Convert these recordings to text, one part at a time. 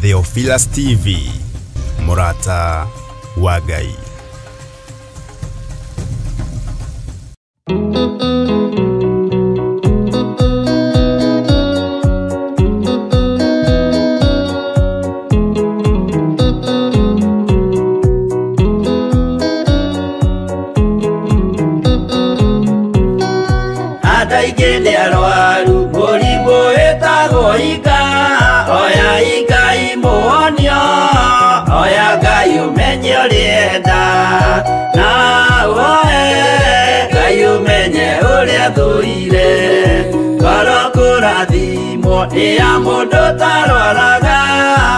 Theophilus TV, Mũrata wa Ngai. Andũ aingĩ nĩ arwaru mũrimũ wĩtagwo ika, oya Ngai mũhonio, oya Ngai ũmenye ũrĩa na woe Ngai ũmenye ũrĩa thũire. Ngoro kũrathimwo nĩ ya mũndũ ũtarwaraga,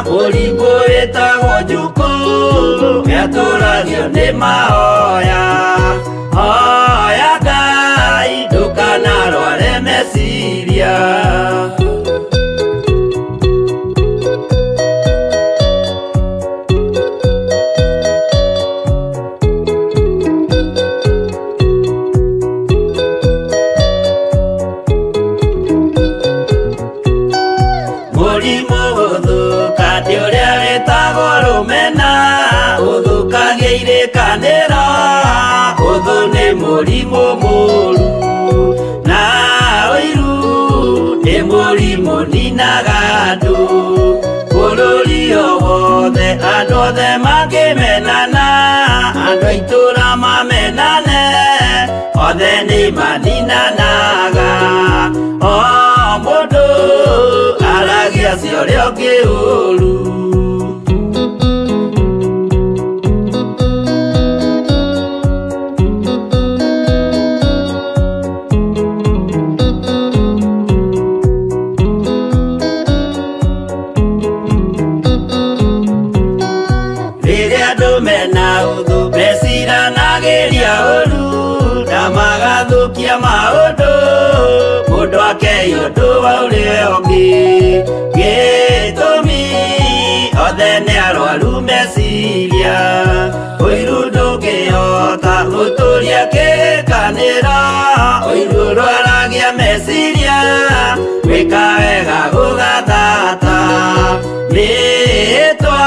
mũrimũ wĩtagwo njukũ nĩatũragio nĩ mahoya. Hoya Ngai ndũkanarware meciria. Mũrimũ gũthũka nĩ ũrĩa wĩtagwo rũmena, ũthũkagia irĩkanĩro, ũthũ nĩ mũrimũ mũru, na ũiru nĩ mũrimũ ninaga andũ. Bũrũri o wothe andũ othe mangĩmenana, andũ a itũũra mamenane, othe nĩ maninanaga. O mũndũ aragia cia ũrĩa ũngĩ ũru. Rĩrĩa andũ mena ũthũ meciranagĩria ũru, na magathũkia maũndũ, mũndũ akei ũndũ wa ũrĩa ũngĩ. Gĩtũmi othe nĩ arwaru meciria, ũiru ndũngĩhota gũtũria kĩrĩkanĩro, ũiru ũrwaragia meciria, gwĩka wega gũgathata. Mĩhĩtwa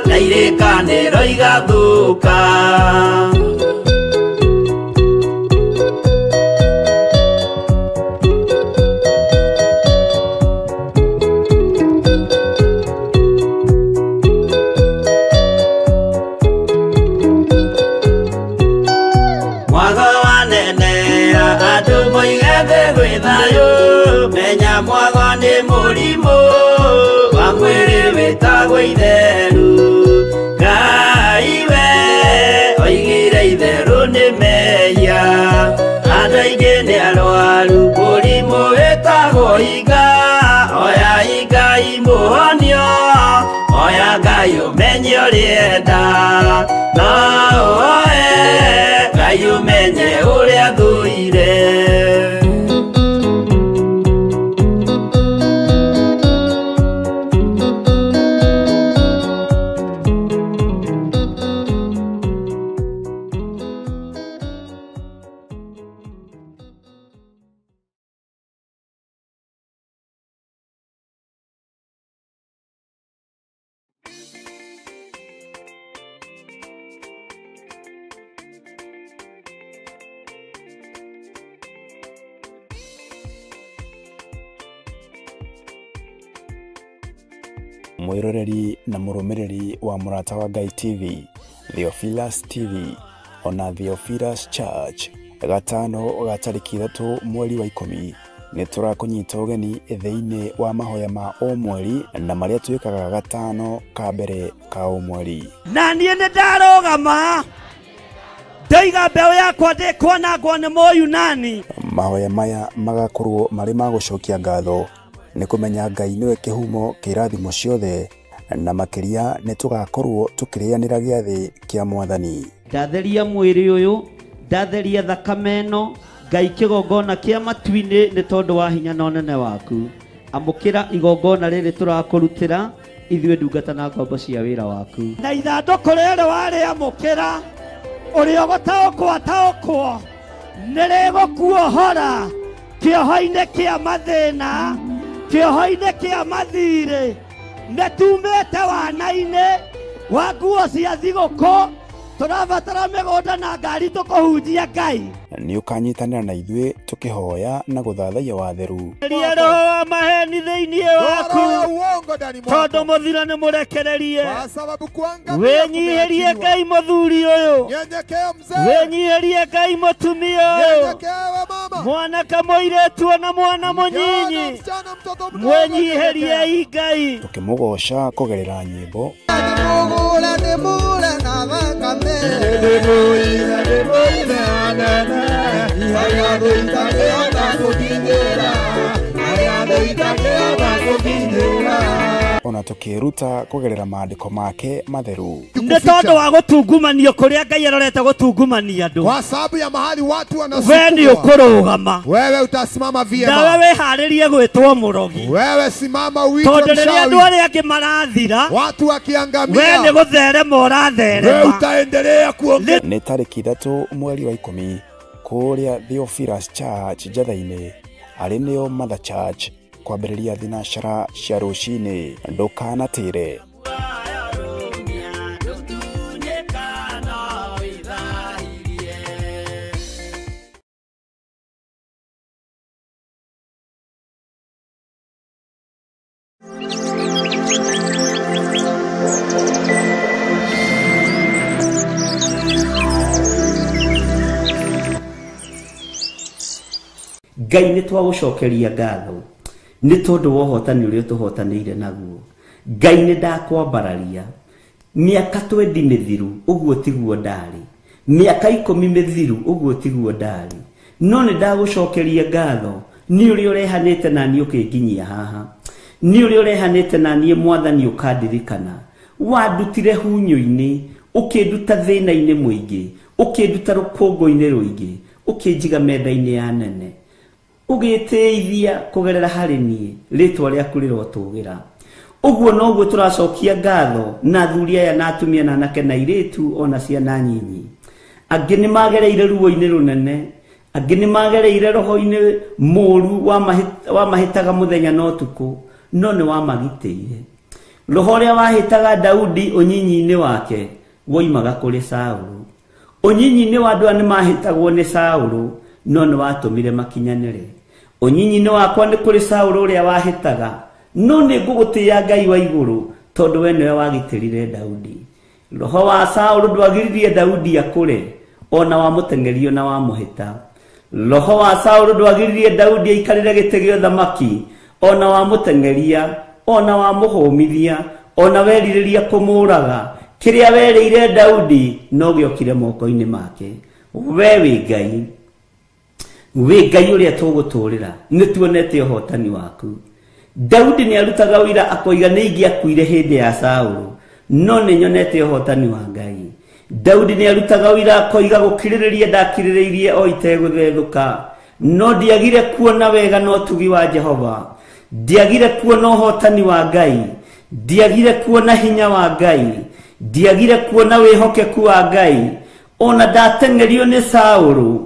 na irĩkanĩro igathũka. Mwago wanenea andũ moige thĩ gwĩ thayũ, menya mwago nĩ mũrimũ wa mwĩrĩ wĩtagwo itheru. Ngai we oigire itherũ nĩ mehia, andũ aingĩ nĩ arwaru mũrimũ wĩtagwo iga, oya Ngai mũhonio, oya Ngai ũmenye ũrĩa enda, na ũhoe Ngai ũmenye ũrĩa thũire. Mwiroreri na mũrũmĩrĩri wa Mũrata wa Ngai TV, Theophilus TV, ona Theophilus Church, gatano ga tarĩki 3 mweri wa 10 nĩ tũrakũnyita ũgeni thĩinĩ wa mahoya ma o mweri na marĩa twĩkaga gatano ka mbere ka o mweri. Na niĩ nĩ ndarũgama ndoiga mbeũ yakwa ndĩkwanangwo nĩ Mũyunani. Mahoya maya magakorwo marĩ ma gũcokia ngatho nĩ kũmenya Ngai nĩwe kĩhumo kĩa irathimo ciothe, na makĩria nĩ tũgakorwo tũkĩrĩanĩra gĩathĩ kĩa Mwathani. Ndatheria mwĩrĩ ũyũ, ndatheria thakame ĩno, Ngai kĩgongona kĩa matu-inĩ nĩ tondũ wa hinya na ũnene waku. Amũkĩra igongona rĩrĩ tũrakũrutĩra ithuĩ ndungata na ngombo cia wĩra waku. Na ithandũkũ rĩrĩ warĩamũkĩra, ũrĩa ũgũtaũkwo ataũkwo, nĩ rĩgũkuohora kĩoho-inĩ kĩa mathĩna, kĩoho-inĩ kĩa mathirĩ. Nĩ tumĩte wana-inĩ wa nguo cia thigũkũ, tũrabatara mĩgũnda na ngari tũkũhunjia Ngai. Nĩ ũkanyitanĩra na ithuĩ tũkĩhoya na gũthathaiya watheru. Ria roho wa maheni thĩinĩ waku, tondũ mũthiro nĩ mũrekererie. Wĩnyihĩrie Ngai mũthuri ũyũ, wĩnyihĩrie Ngai mũtumia ũyũ, mwanake mũirĩtu ona mwana mũnyinyi, mwĩnyihĩriei Ngai. Tũkĩmũgoca kũgerera nyĩmbo, ona tũkĩruta kũgerera maandĩko make matheru. Nĩ tondũ wa gũtungumanio kũrĩa Ngai arorete gũtungumania andũ, kwa sababu ya mahali watu wanasukuma, we nĩ ũkũrũgama, wewe utasimama vyema, nawe wĩharĩrie gwĩtwo mũrogi, wewe simama uitwe tondũ rĩrĩa andũ mchawi, arĩa angĩ marathira, watu wakiangamia, we nĩ gũtherema ũratherema, wewe utaendelea kuongea. Nĩ tarĩki 3 mweri wa 10 kũrĩa Theophilus Church Njatha-inĩ, arĩ nĩo Mother Church, kwambĩrĩria thinacara cia rũcinĩ. Ndũkanatĩre. Ngai nĩ twagũcokeria ngatho nĩ tondũ wa ũhotani ũrĩa tũhotanĩire naguo. Ngai nĩ ndakwambararia mĩaka 20 mĩthiru ũguo tiguo ndarĩ, mĩaka 10 mĩthiru ũguo tiguo ndarĩ, no nĩ ndagũcokeria ngatho nĩ ũrĩa ũrehanĩte na niĩ ũkĩnginyia haha, nĩ ũrĩa ũrehanĩte na niĩ Mwathani ũkandirikana. Wandutire hunyũ-inĩ, ũkĩnduta thĩna-inĩ mũingĩ, ũkĩnduta rũkũngũ-inĩ rũingĩ, ũkĩnjiga metha-inĩ ya nene, ũgĩtĩithia kũgerera harĩ niĩ, rĩtwa rĩaku rĩrotũgĩra. Ũguo noguo tũracokia ngatho na athuri aya na atumia na anake na airĩtu ona ciana nyinyi. Angĩ nĩ magereire ruo-inĩ rũnene, angĩ nĩ magereire roho-inĩ mũru wa mahĩtaga mũthenya na ũtukũ, no nĩ wamagitĩire. Roho ũrĩa wahĩtaga Daudi ũnyinyi-inĩ wake woimaga kũrĩ Saũlũ. Ũnyinyi-inĩ wa andũ aya nĩ mahĩtagwo nĩ Saũlũ, no nĩ watũmire makinyanĩre. Ũnyinyi-inĩ wakwa nĩ kũrĩ Saũlũ ũrĩa wahĩtaga, no nĩ ngũgũtĩĩa Ngai wa igũrũ tondũ we nĩwe wagitĩrire Daudi. Roho wa Saũlũ ndwagiririe Daudi akũre, ona wamũteng'erio na wamũhĩta. Roho wa Saũlũ ndwagiririe Daudi aikarĩre gĩtĩ gĩa ũthamaki, ona wamũteng'eria, ona wamũhũmithia, ona werirĩria kũmũraga. Kĩrĩa werĩire Daudi no gĩokire moko-inĩ make. We wĩ Ngai, wĩ Ngai ũrĩa tũgũtũrĩra, nĩ tuonete ũhotani waku. Daudi nĩ arutaga ũira akoiga nĩ ingĩakuire hĩndĩ ya Saũlũ, no nĩ nyonete ũhotani wa Ngai. Daudi nĩ arutaga ũira akoiga gũkirĩrĩria ndakirĩrĩirie o itegũthethũka, no ndiagire kuona wega na ũtugi wa Jehova, ndiagire kuona ũhotani wa Ngai, ndiagire kuona hinya wa Ngai, ndiagire kuona wĩhokeku wa Ngai. Ona ndateng'erio nĩ Saũlũ,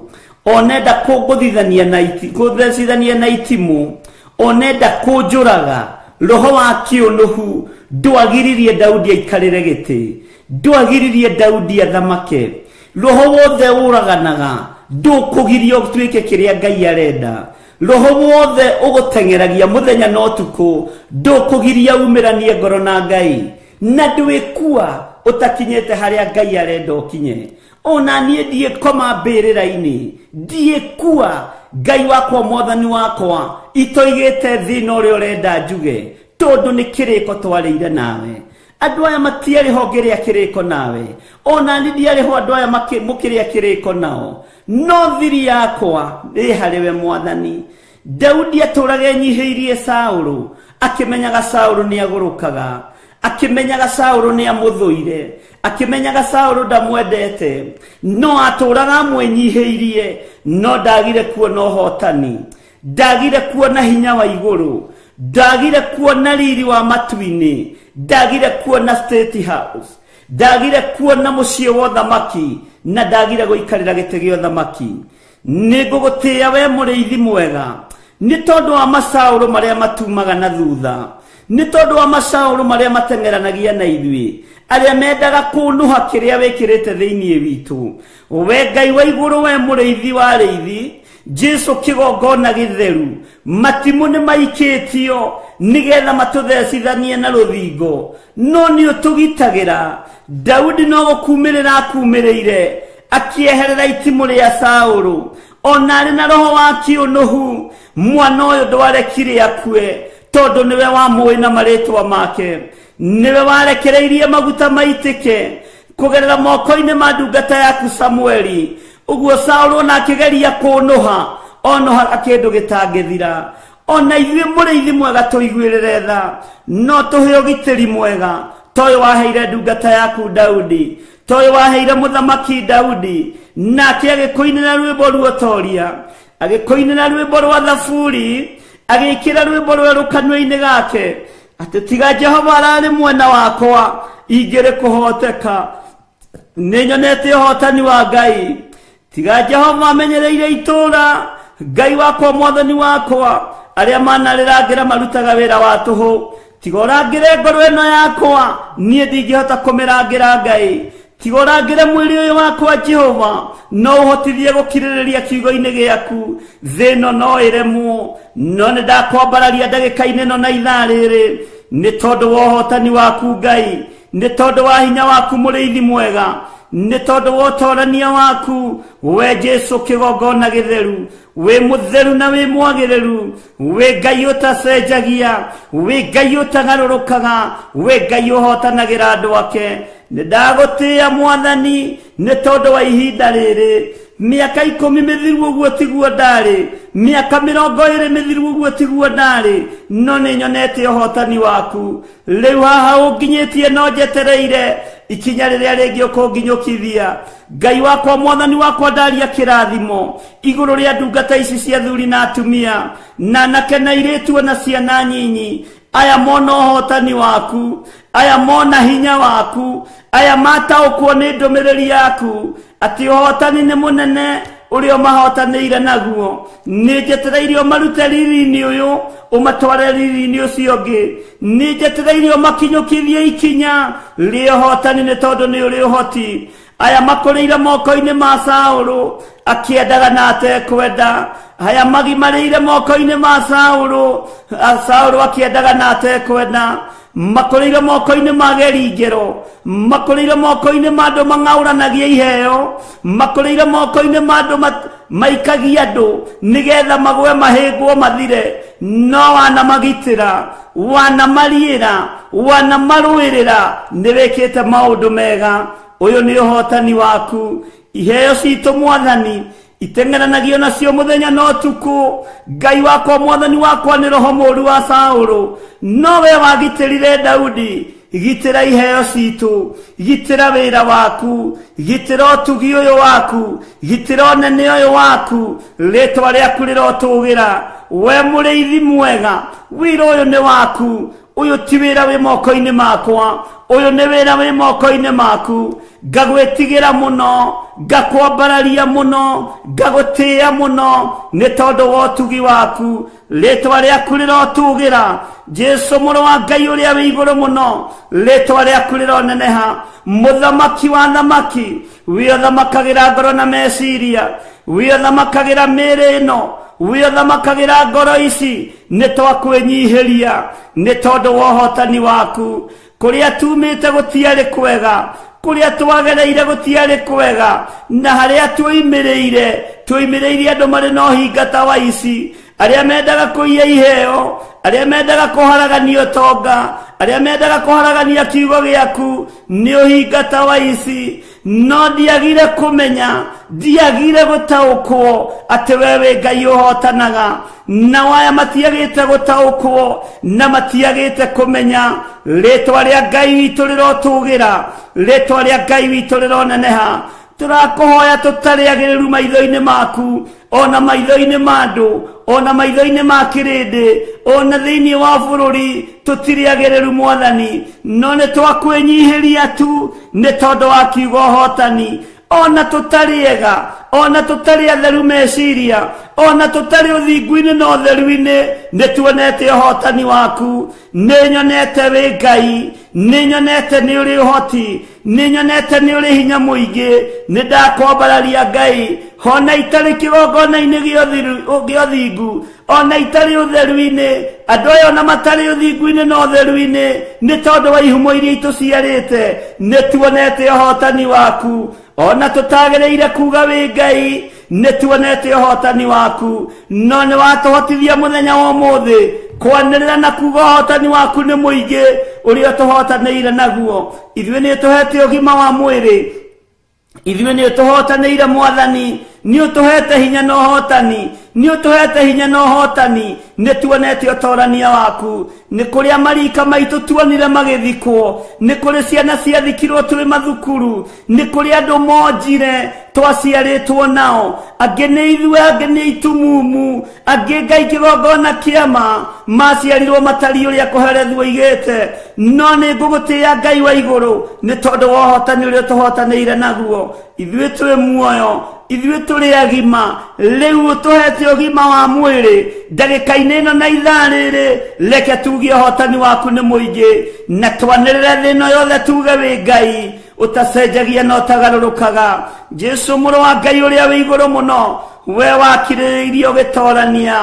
onenda kũngũthithania na kũthecithania na itimũ, onenda kũnjũraga, roho wa kĩũnũhu ndwagiririe Daudi aikarĩre gĩtĩ, ndwagiririe Daudi athamake. Roho wothe ũraganaga ndũkũgiria ũtuĩke kĩrĩa Ngai arenda. Roho wothe ũgũteng'eragia mũthenya na ũtukũ ndũkũgiria umĩranie ngoro na Ngai, na ndwĩkua ũtakinyĩte harĩa Ngai arenda ũkinye. Ona niĩ ndiĩkoma mbĩrĩra-inĩ, ndiĩkua, Ngai wakwa Mwathani wakwa itoigĩte thĩna ũrĩa ũrenda njuge, tondũ nĩ kĩrĩko twarĩire nawe. Andũ aya matiarĩ ho ngĩrĩa kĩrĩko nawe, ona niĩ ndiarĩ ho andũ aya mũkĩrĩa kĩrĩko nao, no thiri yakwa ĩ harĩ we Mwathani. Daudi atũraga enyihĩirie Saũlũ, akĩmenyaga Saũlũ nĩ agũrũkaga, akĩmenyaga Saũlũ nĩ amũthũire, akĩmenyaga Saũlũ ndamwendete, no atũraga amwĩnyihĩirie, no ndagire kuona ũhotani, ndagire kuona hinya wa igũrũ, ndagire kuona riri wa matu-inĩ, ndagire kuona State House, ndagire kuona mũciĩ wa ũthamaki, na ndagire gũikarĩra gĩtĩ gĩa ũthamaki. Nĩ ngũgũtĩĩa we mũrĩithi mwega, nĩ tondũ wa macaũrũ marĩa matumaga na thutha, Nĩ tondũ wa macaũrũ marĩa mateng'eranagia na ithuĩ, arĩa mendaga kũnũha kĩrĩa wĩkĩrĩte thĩinĩ witũ. We Ngai wa igũrũ, we mũrĩithi wa arĩithi, Jesu kĩgongona gĩtheru, matimũ nĩ maikĩtio nĩgetha matũthecithanie na rũthingo, no nĩ ũtũgitagĩra. Daudi no gũkumĩrĩra akumĩrĩire akĩeherera itimũ rĩa Saũlũ, ona arĩ na roho wa kĩũnũhu. Mwana ũyũ ndwarekire akue, tondũ nĩwe wamũĩ na marĩtwa make, nĩwe warekereirie maguta maitĩke kũgerera moko-inĩ ma ndungata yaku Samueli. Ũguo Saũlũ ona akĩgeria kũnũha, onohaga kĩndũ gĩtangĩthira. Ona ithuĩ mũrĩithi mwega tũiguĩrĩre tha, no tũhe ũgitĩri mwega ta ũyũ waheire ndungata yaku Daudi, ta ũyũ waheire mũthamaki Daudi. Nake agĩkũinĩra rwĩmbo ruotoria, agĩkũinĩra rwĩmbo rwa thaburi, agĩkĩra rwĩmbo rwerũ kanua-inĩ gake, atĩ tiga Jehova ararĩ mwena wakwa ingĩrĩ kũhoteka. Nĩ nyonete ũhotani wa Ngai. Tiga Jehova amenyereire itũũra, Ngai wakwa mwathani wakwa, arĩa manarĩrangĩra marutaga wĩra wa tũhũ. Tiga ũrangĩre ngoro ĩno yakwa, niĩ ndingĩhota kũmĩrangĩra Ngai. Tiga ũrangĩre mwĩrĩ ũyũ wakwa Jehova, no ũhotithie gũkirĩrĩria kiugo-inĩ gĩaku. Thĩ ĩno no ĩremwo, no nĩ ndakwambararia ndagĩka-inĩ ĩno na ithaa rĩrĩ, nĩ tondũ wa ũhotani waku Ngai, nĩ tondũ wa hinya waku mũrĩithi mwega, nĩ tondũ wa ũtorania waku we Jesu kĩgongona gĩtheru. Wĩ mũtheru na wĩ mwagĩrĩru, wĩ Ngai ũtacenjagia, wĩ Ngai ũtagarũrũkaga, wĩ Ngai ũhotanagĩra andũ ake. Nĩ ndagũtĩĩa mwathani nĩ tondũ wa ihinda rĩrĩ. Mĩaka 10 mĩthiru ũguo tiguo ndarĩ, mĩaka 20 mĩthiru ũguo tiguo ndarĩ, no nĩ nyonete ũhotani waku. Rĩu haha ũnginyĩtie no njetereire ikinya rĩrĩa rĩngĩ ũkũnginyũkithia. Ngai wakwa mwathani wakwa, ndaria kĩrathimo igũrũ rĩa ndungata ici cia athuri na atumia, na anake na airĩtu na ciana nyinyi. Aya mona ũhotani waku, aya mona hinya waku, aya mataũkwo nĩ ndũmĩrĩri yaku atĩ ũhotani nĩ mũnene ũrĩa ũmahotanĩire naguo. Nĩ njetereire ũmarute riri-inĩ ũyũ ũmatware riri-inĩ ũcio ũngĩ. Nĩ njetereire ũmakinyũkithie ikinya rĩa ũhotani, nĩ tondũ nĩ ũrĩ ũhoti. Aya makũrĩire moko-inĩ ma Saũlũ akĩendaga na atekwenda, aya magimarĩire moko-inĩ ma Saũlũ, Saũlũ akĩendaga na atekwenda, makũrĩire moko-inĩ ma geringĩro, makũrĩire moko-inĩ ma andũ mang'aũranagia iheo, makũrĩire moko-inĩ ma andũ maikagia andũ nĩgetha magwe mahĩngwo mathire. No wanamagitĩra, wanamariĩra, wanamarũĩrĩra, nĩ wĩkĩte maũndũ mega. Ũyũ nĩ ũhotani waku. Iheo citũ mwathani iteng'eranagio nacio mũthenya na ũtukũ. Ngai wakwa mwathani wakwa, nĩ roho mũũru wa Saũlũ, no we wagitĩrire Daudi. Gitĩra iheo citũ, gitĩra wĩra waku, gitĩra ũtugi ũyũ waku, gitĩra ũnene ũyũ waku. Rĩtwa rĩaku rĩrotũgĩra. We mũrĩithi mwega, wĩra ũyũ nĩ waku. Ũyũ ti wĩra wĩ moko-inĩ makwa, ũyũ nĩ wĩra wĩ moko-inĩ maku. Ngagwĩtigĩra mũno, ngakwambararia mũno, ngagũtĩĩa mũno nĩ tondũ wa ũtugi waku. Rĩtwa rĩaku rĩrotũgĩra. Jesu mũrũ wa Ngai ũrĩa wĩ igũrũ mũno, rĩtwa rĩaku rĩroneneha. Mũthamaki wa thamaki, wĩ ũthamakagĩra ngoro na meciria, wĩ ũthamakagĩra mĩĩrĩ ĩno, wĩ ũthamakagĩra ngoro ici. Nĩ twakwĩnyihĩria nĩ tondũ wa ũhotani waku. Kũrĩa tumĩte gũtiarĩ kwega, kũrĩa twagereire gũtiarĩ kwega, na harĩa tuoimĩrĩire tuoimĩrĩire andũ marĩ na ũhinga ta wa ici, arĩa mendaga kũiya iheo, arĩa mendaga kũharagania ũtonga, arĩa mendaga kũharagania kiugo gĩaku, nĩ ũhinga ta wa ici. No ndiagire kũmenya, ndiagire gũtaũkwo atĩ we wĩ Ngai ũhotanaga. Nao aya matiagĩte gũtaũkwo na matiagĩte kũmenya. Rĩtwa rĩa Ngai witũ rĩrotũgĩra, rĩtwa rĩa Ngai witũ rĩroneneha. Tũrakũhoya tũtarĩ agĩrĩru maitho-inĩ maku, ona maitho-inĩ ma andũ, ona maitho-inĩ ma kĩrĩndĩ, ona thĩinĩ wa bũrũri, tũtirĩ agĩrĩru mwathani, no nĩ twakwĩnyihĩria tu nĩ tondũ wa kiugo ũhotani. Ona tũtarĩ ega, Ona tũtarĩ atheru meciria, ona tũtarĩ ũthingu-inĩ na ũtheru-inĩ, nĩ tuonete ũhotani waku. Nĩ nyonete wĩ Ngai, nĩ nyonete nĩ ũrĩ ũhoti, nĩ nyonete nĩ ũrĩ hinya mũingĩ. Nĩ ndakwambararia Ngai, ona itarĩ kĩgongona-inĩ gĩa ũthingu, ona itarĩ ũtheru-inĩ, andũ aya ona matarĩ ũthingu-inĩ na ũtheru-inĩ, nĩ tondũ wa ihumo iria itũciarĩte, nĩ tuonete ũhotani waku. Ona tũtagĩrĩire kuga wĩ Ngai, nĩ tuonete ũhotani waku. No nĩ watũhotithia mũthenya wa ũmũthĩ kwanĩrĩra na kuga ũhotani waku nĩ mũingĩ ũrĩa tũhotanĩire naguo. Ithuĩ nĩ tũhete ũgima wa mwĩrĩ, ithuĩ nĩ tũhotanĩire Mwathani, nĩ ũtũhete hinya na ũhotani, nĩ ũtũhete hinya na ũhotani. Nĩ tuonete ũtorania waku. Nĩ kũrĩa marika maitũ tuonire magĩthikwo, nĩ kũrĩ ciana ciathikirwo twĩ mathukuru, nĩ kũrĩ andũ monjire twaciarĩtwo nao, angĩ nĩ ithuĩ, angĩ nĩ itumumu, angĩ Ngai kĩgongona kĩama maciarirwo matariĩ ũrĩa kũherethwo igĩte. No nĩ ngũgũtĩĩa Ngai wa igũrũ nĩ tondũ wa ũhotani ũrĩa tũhotanĩire naguo. Ithuĩ twĩ muoyo, ithuĩ tũrĩ agima, rĩu ũtũhete ũgima wa mwĩrĩ ndagĩka-inĩ ĩno na ithaa rĩrĩ, reke tuge ũhotani waku nĩ mũingĩ, na twanĩrĩre thĩ ĩno yothe tuge wĩ Ngai ũtacenjagia na ũtagarũrũkaga. Jesu mũrũ wa Ngai ũrĩa wĩ igũrũ mũno, we wakirĩrĩirie ũgĩtorania,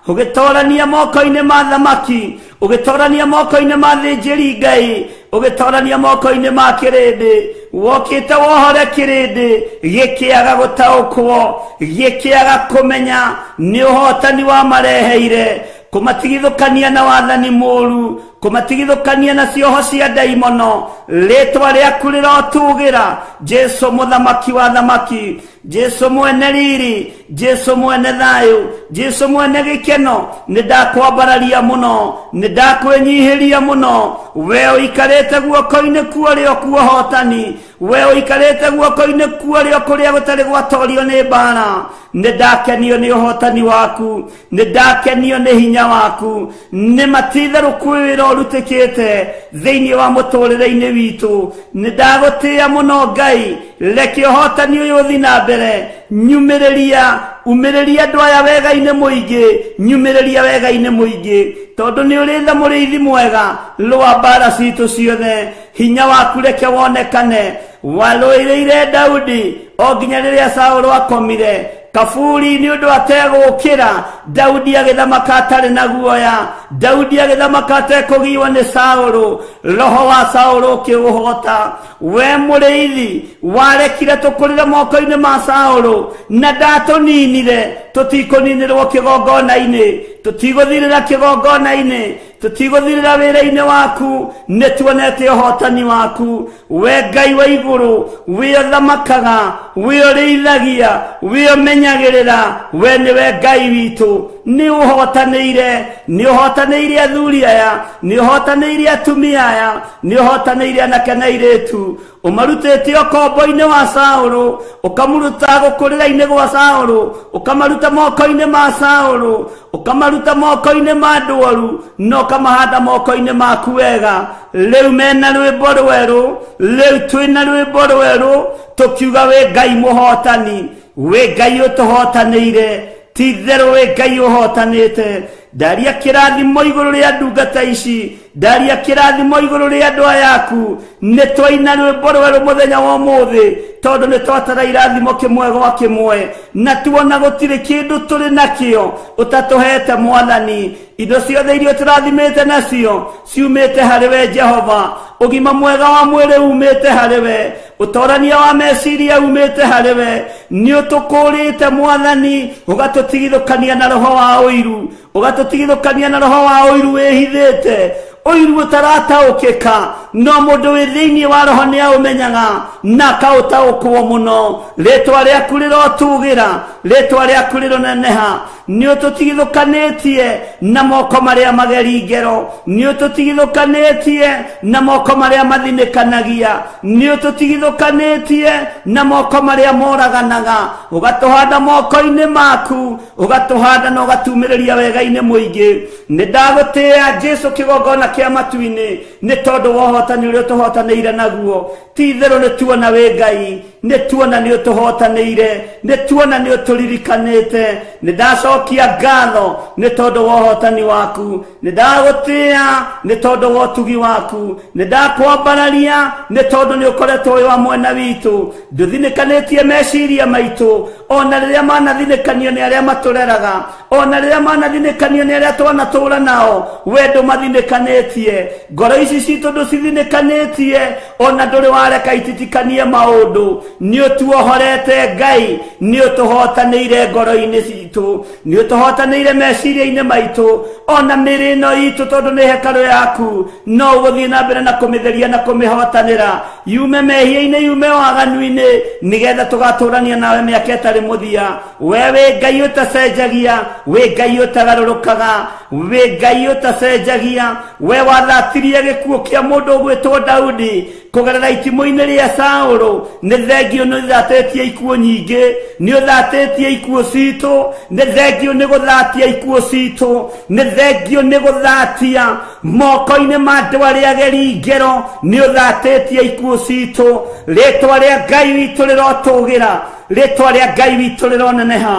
ũgĩtorania moko-inĩ ma thamaki, ũgĩtorania moko-inĩ ma thĩnjĩri Ngai, ũgĩtorania moko-inĩ ma kĩrĩndĩ. Wokĩte wohore kĩrĩndĩ gĩkĩaga gũtaũkwo, gĩkĩaga kũmenya nĩ ũhotani wa mareheire, kũmatigithũkania na wathani mũũru, kũmatigithũkania na cioho cia ndaimono. Rĩtwa rĩaku rĩrotũgĩra, Jesu mũthamaki wa thamaki, Jesu mwene riri, Jesu mwene thayũ, Jesu mwene gĩkeno. Nĩ ndakwambararia mũno, nĩ ndakwĩnyihĩria mũno. We ũikarĩte guoko-inĩ kwa ũrĩo kwa ũhotani, we ũikarĩte guoko-inĩ kwa ũrĩo kũrĩa gũtarĩ gwatorio nĩ mbara. Nĩ ndakenio nĩ ũhotani waku, nĩ ndakenio nĩ hinya waku. Nĩ matitherũ kwĩ wĩra ũrutĩkĩte thĩinĩ wa mũtũrĩre-inĩ witũ. Nĩ ndagũtĩĩa mũno Ngai, reke ũhotani ũyũ ũthiĩ na mbere. Nyumĩrĩria, umĩrĩria andũ aya wega-inĩ mũingĩ, nyumĩrĩria wega-inĩ mũingĩ, tondũ nĩ ũrĩ tha mũrĩithi mwega. Rũa mbara citũ ciothe, hinya waku reke wonekane. Warũĩrĩire Daudi o nginya rĩrĩa Saũlũ akomire kaburi nĩ ũndũ ategũkĩra. Daudi agĩthamaka atarĩ na guoya, Daudi agĩthamaka atekũgiwa nĩ Saũlũ. Roho wa Saũlũ ũkĩũhota. We mũrĩithi warekire tũkũrĩre moko-inĩ ma Saũlũ, na ndatũninire. Tũtikũninĩrwo kĩgongona-inĩ, tũtigũthirĩra kĩgongona-inĩ, tũtigũthirĩra wĩra-inĩ waku. Nĩ tuonete ũhotani waku. We Ngai wa igũrũ, wĩ ũthamakaga, wĩ ũrĩithagia, wĩ ũmenyagĩrĩra, we nĩwe Ngai witũ. Nĩ ũhotanĩire, nĩ ũhotanĩire athuri aya, nĩ ũhotanĩire atumia aya, nĩ ũhotanĩire anake na airĩtu. Ũmarutĩte ũkombo-inĩ wa Saũlũ, ũkamũruta gũkũrĩra-inĩ gwa Saũlũ, ũkamaruta moko-inĩ ma Saũlũ, ũkamaruta moko-inĩ ma andũ oru, na ũkamahanda moko-inĩ maku wega. Rĩu mena rwĩmbo rwerũ, rĩu twĩna rwĩmbo rwerũ, tũkiuga wĩ Ngai mũhotani, wĩ Ngai ũtũhotanĩire, ti itherũ wĩ Ngai ũhotanĩte. Ndaria kĩrathimo igũrũ rĩa ndungata ici, ndaria kĩrathimo igũrũ rĩa andũ aya aku. Nĩ twaina rwĩmbo rwerũ mũthenya wa ũmũthĩ, tondũ nĩ twatara irathimo kĩmwe gwa kĩmwe, na tuona gũtirĩ kĩndũ tũrĩ nakĩo ũtatũhete Mwathani. Indo ciothe iria tũrathimĩte nacio ciumĩte harĩ we Jehova. Ũgima mwega wa mwĩrĩ umĩte harĩ we, ũtorania wa meciria umĩte harĩ we. Nĩ ũtũkũrĩte Mwathani, ũgatũtigithũkania na roho wa ũiru, ũgatũtigithũkania na roho wa ũiru wĩhithĩte, ũiru ũtarataũkĩka. No mũndũ wĩ thĩinĩ wa roho nĩ aũmenyaga na akaũtaũkwo mũno. Rĩtwa rĩaku rĩrotũgĩra, rĩtwa rĩaku rĩroneneha. Nĩ ũtũtigithũkanĩtie na moko marĩa mageri ngero, nĩ ũtũtigithũkanĩtie na moko marĩa mathinĩkanagia, nĩ ũtũtigithũkanĩtie na moko marĩa moraganaga, ũgatũhanda moko-inĩ maku, ũgatũhanda na ũgatumĩrĩria wega-inĩ mũingĩ. Nĩ ndagũtĩĩa Jesu kĩgongona kĩa matu-inĩ, nĩ tondũ wa ũhotani ũrĩa ũtũhotanĩire naguo. Ti itherũ nĩ tuona wĩ Ngai, Nĩ tuona nĩ ũtũhotanĩire, nĩ tuona nĩ ũtũririkanĩte. Nĩ ndacokia ngatho nĩ tondũ wa ũhotani waku, nĩ ndagũtĩĩa nĩ tondũ wa ũtugi waku, nĩ ndakwambararia nĩ tondũ nĩ ũkoretwo wĩ wa mwena witũ. Ndũthinĩkanĩtie meciria maitũ, ona rĩrĩa manathinĩkanio nĩ arĩa matũreraga, ona rĩrĩa manathinĩkanio nĩ arĩa twanatũra nao, we ndũmathinĩkanĩtie. Ngoro ici citũ ndũcithinĩkanĩtie, ona ndũrĩ wareka ititikanie maũndũ. Nĩ ũtuohorete Ngai, nĩ ũtũhotanĩire ngoro-inĩ citũ, nĩ ũtũhotanĩire meciria-inĩ maitũ, ona mĩĩrĩ ĩno itũ, tondũ nĩ hekarũ yaku, no ũgũthiĩ na mbere na kũmĩtheria na kũmĩhotanĩra, yume mehia-inĩ, yume waganu-inĩ, nĩgetha tũgatũrania nawe mĩaka ĩtarĩ mũthia. We wĩ Ngai ũtacenjagia, wĩ Ngai ũtagarũrũkaga, wĩ Ngai ũtacenjagia. We wathatirie gĩkuũ kĩa mũndũ ũgwĩtwo Daudi kũgerera itimũ-inĩ rĩa Saũlũ. Nĩ thengio nĩ ũthatĩtie ikuũ nyingĩ, nĩ ũthatĩtie ikuũ citũ, nĩ thengio nĩ gũthatia ikuũ citũ, nĩ thengio nĩ gũthatia moko-inĩ ma andũ arĩa ageri ngero, nĩ ũthatĩtie ikuũ citũ. Rĩtwa rĩa Ngai witũ rĩrotũgĩra, rĩtwa rĩa Ngai witũ rĩroneneha,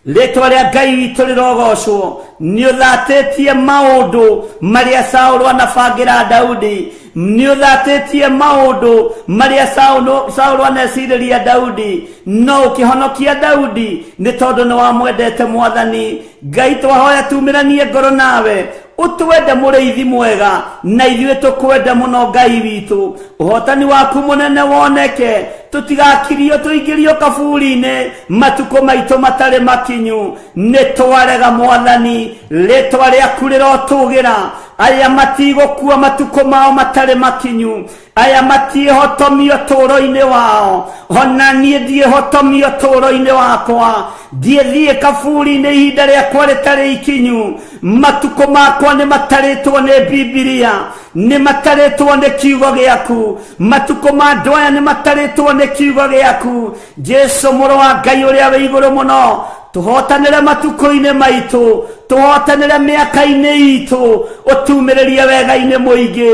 rĩtwa rĩa Ngai witũ rĩrogocwo. Nĩ ũthatĩtie maũndũ marĩa Saũlũ anabangĩra Daudi, nĩ ũthatĩtie maũndũ marĩa Saũlũ anecirĩria Daudi, no ũkĩhonokia Daudi nĩ tondũ nĩ wamwendete Mwathani. Ngai twahoya tumĩranie ngoro nawe, ũtwende mũrĩithi mwega, na ithuĩ tũkwende mũno Ngai witũ. Ũhotani waku mũnene woneke, tũtigakirio tũingĩrio kaburi-inĩ matukũ maitũ matarĩ makinyu. Nĩ twarega Mwathani, rĩtwa rĩaku rĩrotũgĩra. Aya matigũkua matukũ mao matarĩ makinyu, aya matiĩhotomio tũũro-inĩ wao, ona niĩ ndiĩhotomio tũũro-inĩ wakwa. Ndiĩthiĩ kaburi-inĩ ihinda rĩakwa rĩtarĩ ikinyu. Matukũ makwa nĩ matarĩtwo nĩ Bibilia, nĩ matarĩtwo nĩ kiugo gĩaku. Matukũ ma andũ aya nĩ matarĩtwo nĩ kiugo gĩaku. Jesu mũrũ wa Ngai ũrĩa wĩ igũrũ mũno, tũhotanĩre matukũ-inĩ maitũ, tũhotanĩre mĩaka-inĩ itũ, ũtumĩrĩrie wega-inĩ mũingĩ.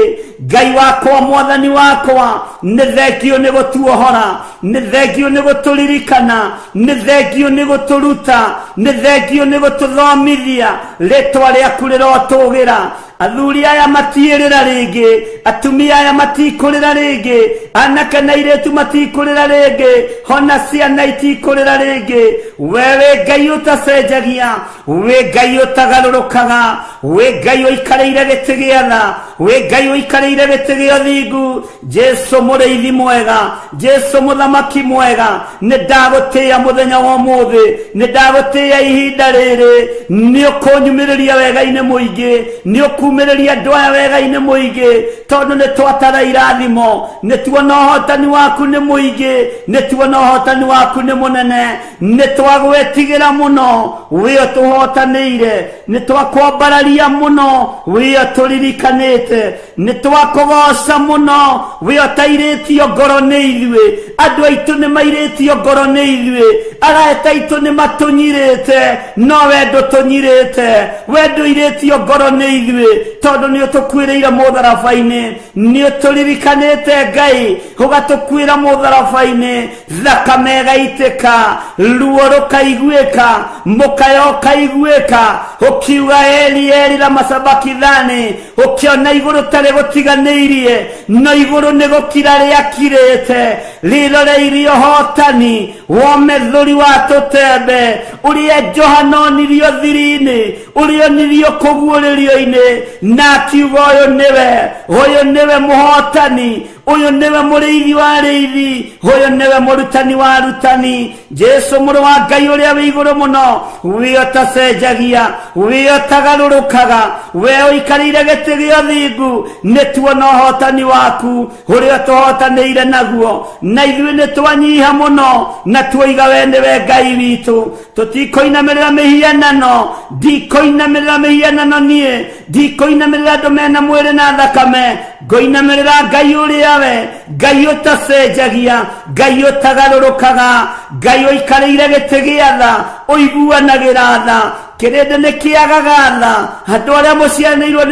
Ngai wakwa, Mwathani wakwa, nĩ thengio nĩ gũtuohora, nĩ thengio nĩ gũtũririkana, nĩ thengio nĩ gũtũruta, nĩ thengio nĩ gũtũthomithia. Rĩtwa rĩaku rĩrotũgĩra. Athuri aya matiĩrĩra rĩngĩ, atumia aya matikũrĩra rĩngĩ, anake na airĩtu matikũrĩra rĩngĩ, hona ciana itikũrĩra rĩngĩ. We wĩ Ngai ũtacenjagia, wĩ Ngai ũtagarũrũkaga, wĩ Ngai ũikarĩire gĩtĩ gĩa tha, wĩ Ngai ũikarĩire gĩtĩ gĩa ũthingu. Jesu mũrĩithi mwega, Jesu mũthamaki mwega, nĩ ndagũtĩĩa mũthenya wa ũmũthĩ, nĩ ndagũtĩĩa ihinda rĩrĩ. Nĩ ũkũnyumĩrĩria wega-inĩ mũingĩ, nĩ ũkumĩrĩria andũ aya wega-inĩ mũingĩ, tondũ nĩ twatara irathimo, nĩ tuona ũhotani waku nĩ mũingĩ, nĩ tuona ũhotani waku nĩ mũnene. Nĩ twagwĩtigĩra mũno, wĩ ũtũhotanĩire, nĩ twakwambararia mũno, wĩ ũtũririkanĩte, nĩ twakũgoca mũno, wĩ ũtairĩtio ngoro nĩ ithuĩ. Andũ aitũ nĩ mairĩtio ngoro nĩ ithuĩ, arata aitũ nĩ matũnyirĩte, no we ndũtũnyirĩte, we ndũirĩtio ngoro nĩ ithuĩ, tondũ nĩ ũtũkuĩrĩire mũtharaba-inĩ, nĩ ũtũririkanĩte Ngai, ũgatũkuĩra mũtharaba-inĩ, thakame ĩgaitĩka, ruo rũkaiguĩka, mũkayo ũkaiguĩka, ũkiuga Eli Eli lama sabakithani, ũkĩona igũrũ tarĩ gũtiganĩirie, no igũrũ nĩ gũkira rĩakirĩte, rĩroreirie ũhotani womethũri wa tũtembe, ũrĩa Johana onirio thiri-inĩ, ũrĩa onirio kũguũrĩrio-inĩ, na akiuga ũyũ nĩwe, ũyũ nĩwe mũhotani, ũyũ nĩwe mũrĩithi wa arĩithi, ũyũ nĩwe mũrutani wa arutani. Jesu mũrũ wa Ngai ũrĩa wĩ igũrũ mũno, wĩ ũtacenjagia, wĩ ũtagarũrũkaga, we ũikarĩire gĩtĩ gĩa ũthingu, nĩ tuona ũhotani waku ũrĩa ũtũhotanĩire naguo, na ithuĩ nĩ twanyiha mũno, na tuoiga we nĩwe Ngai witũ. Tũtikũinamĩrĩra mĩhianano, ndikũinamĩrĩra mĩhianano niĩ, ndikũinamĩrĩra andũ mena mwĩrĩ na thakame, ngũinamĩrĩra Ngai ũrĩa we, Ngai ũtacenjagia, Ngai ũtagarũrũkaga, Ngai ũikarĩire gĩtĩ gĩa tha, ũiguanagĩra tha. Kĩrĩndĩ nĩ kĩagaga tha, andũ arĩa mũcianĩirwo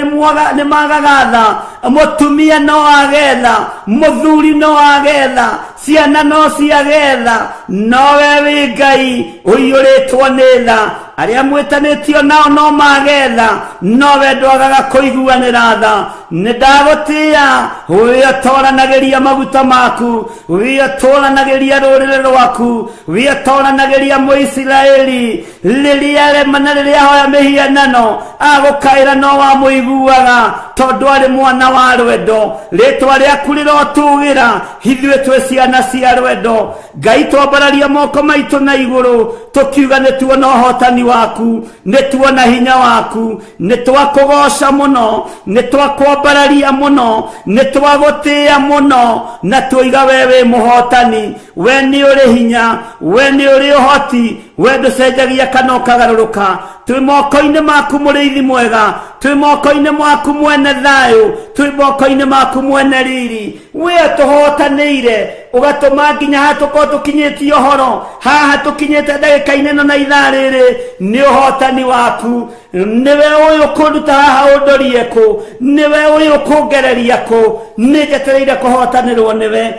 nĩ magaga tha, Mũtumia no agetha, mũthuri no agetha, ciana no ciagetha, nowe wĩ Ngai ũiyũrĩtwo nĩ tha. Arĩa mwĩtanĩtio nao no magetha, nowe ndwagaga kũiguanĩra tha. Nĩ ndagũtĩĩa wĩ ũtoranagĩria maguta maku, wĩ ũtoranagĩria rũrĩrĩ rwaku, wĩ ũtoranagĩria Mũisiraeli. Rĩrĩa arema na rĩrĩa ahoya mĩhianano agũkaĩra no wamũiguaga, tondũ arĩ mwana wa rwendo. Rĩtwa rĩaku rĩrotũgĩra, ithuĩ twĩ ciana cia rwendo. Ngai twambararia moko maitũ na igũrũ tũkiuga nĩ tuona ũhotani waku, nĩ tuona hinya waku, nĩ twakũgoca mũno, nĩ twakwambararia mũno, nĩ twagũtĩĩa mũno, na tuiga we wĩ mũhotani. We nĩ ũrĩ hinya, we nĩ ũrĩ ũhoti, we ndũcenjagia kana ũkagarũrũka. Twĩ moko-inĩ maku mũrĩithi mwega, twĩ moko-inĩ maku mwene thayũ, twĩ moko-inĩ maku mwene riri. We tũhotanĩire ũgatũma nginya haha tũkorwo tũkinyĩtie ũhoro, haha tũkinyĩte ndagĩka-inĩ ĩno na ithaa rĩrĩ nĩ ũhotani waku. Nĩwe ũyũ kũnduta haha ũndorie kũ, nĩwe ũyũ kũngereria kũ, nĩ njetereire kũhotanĩrwo nĩwe,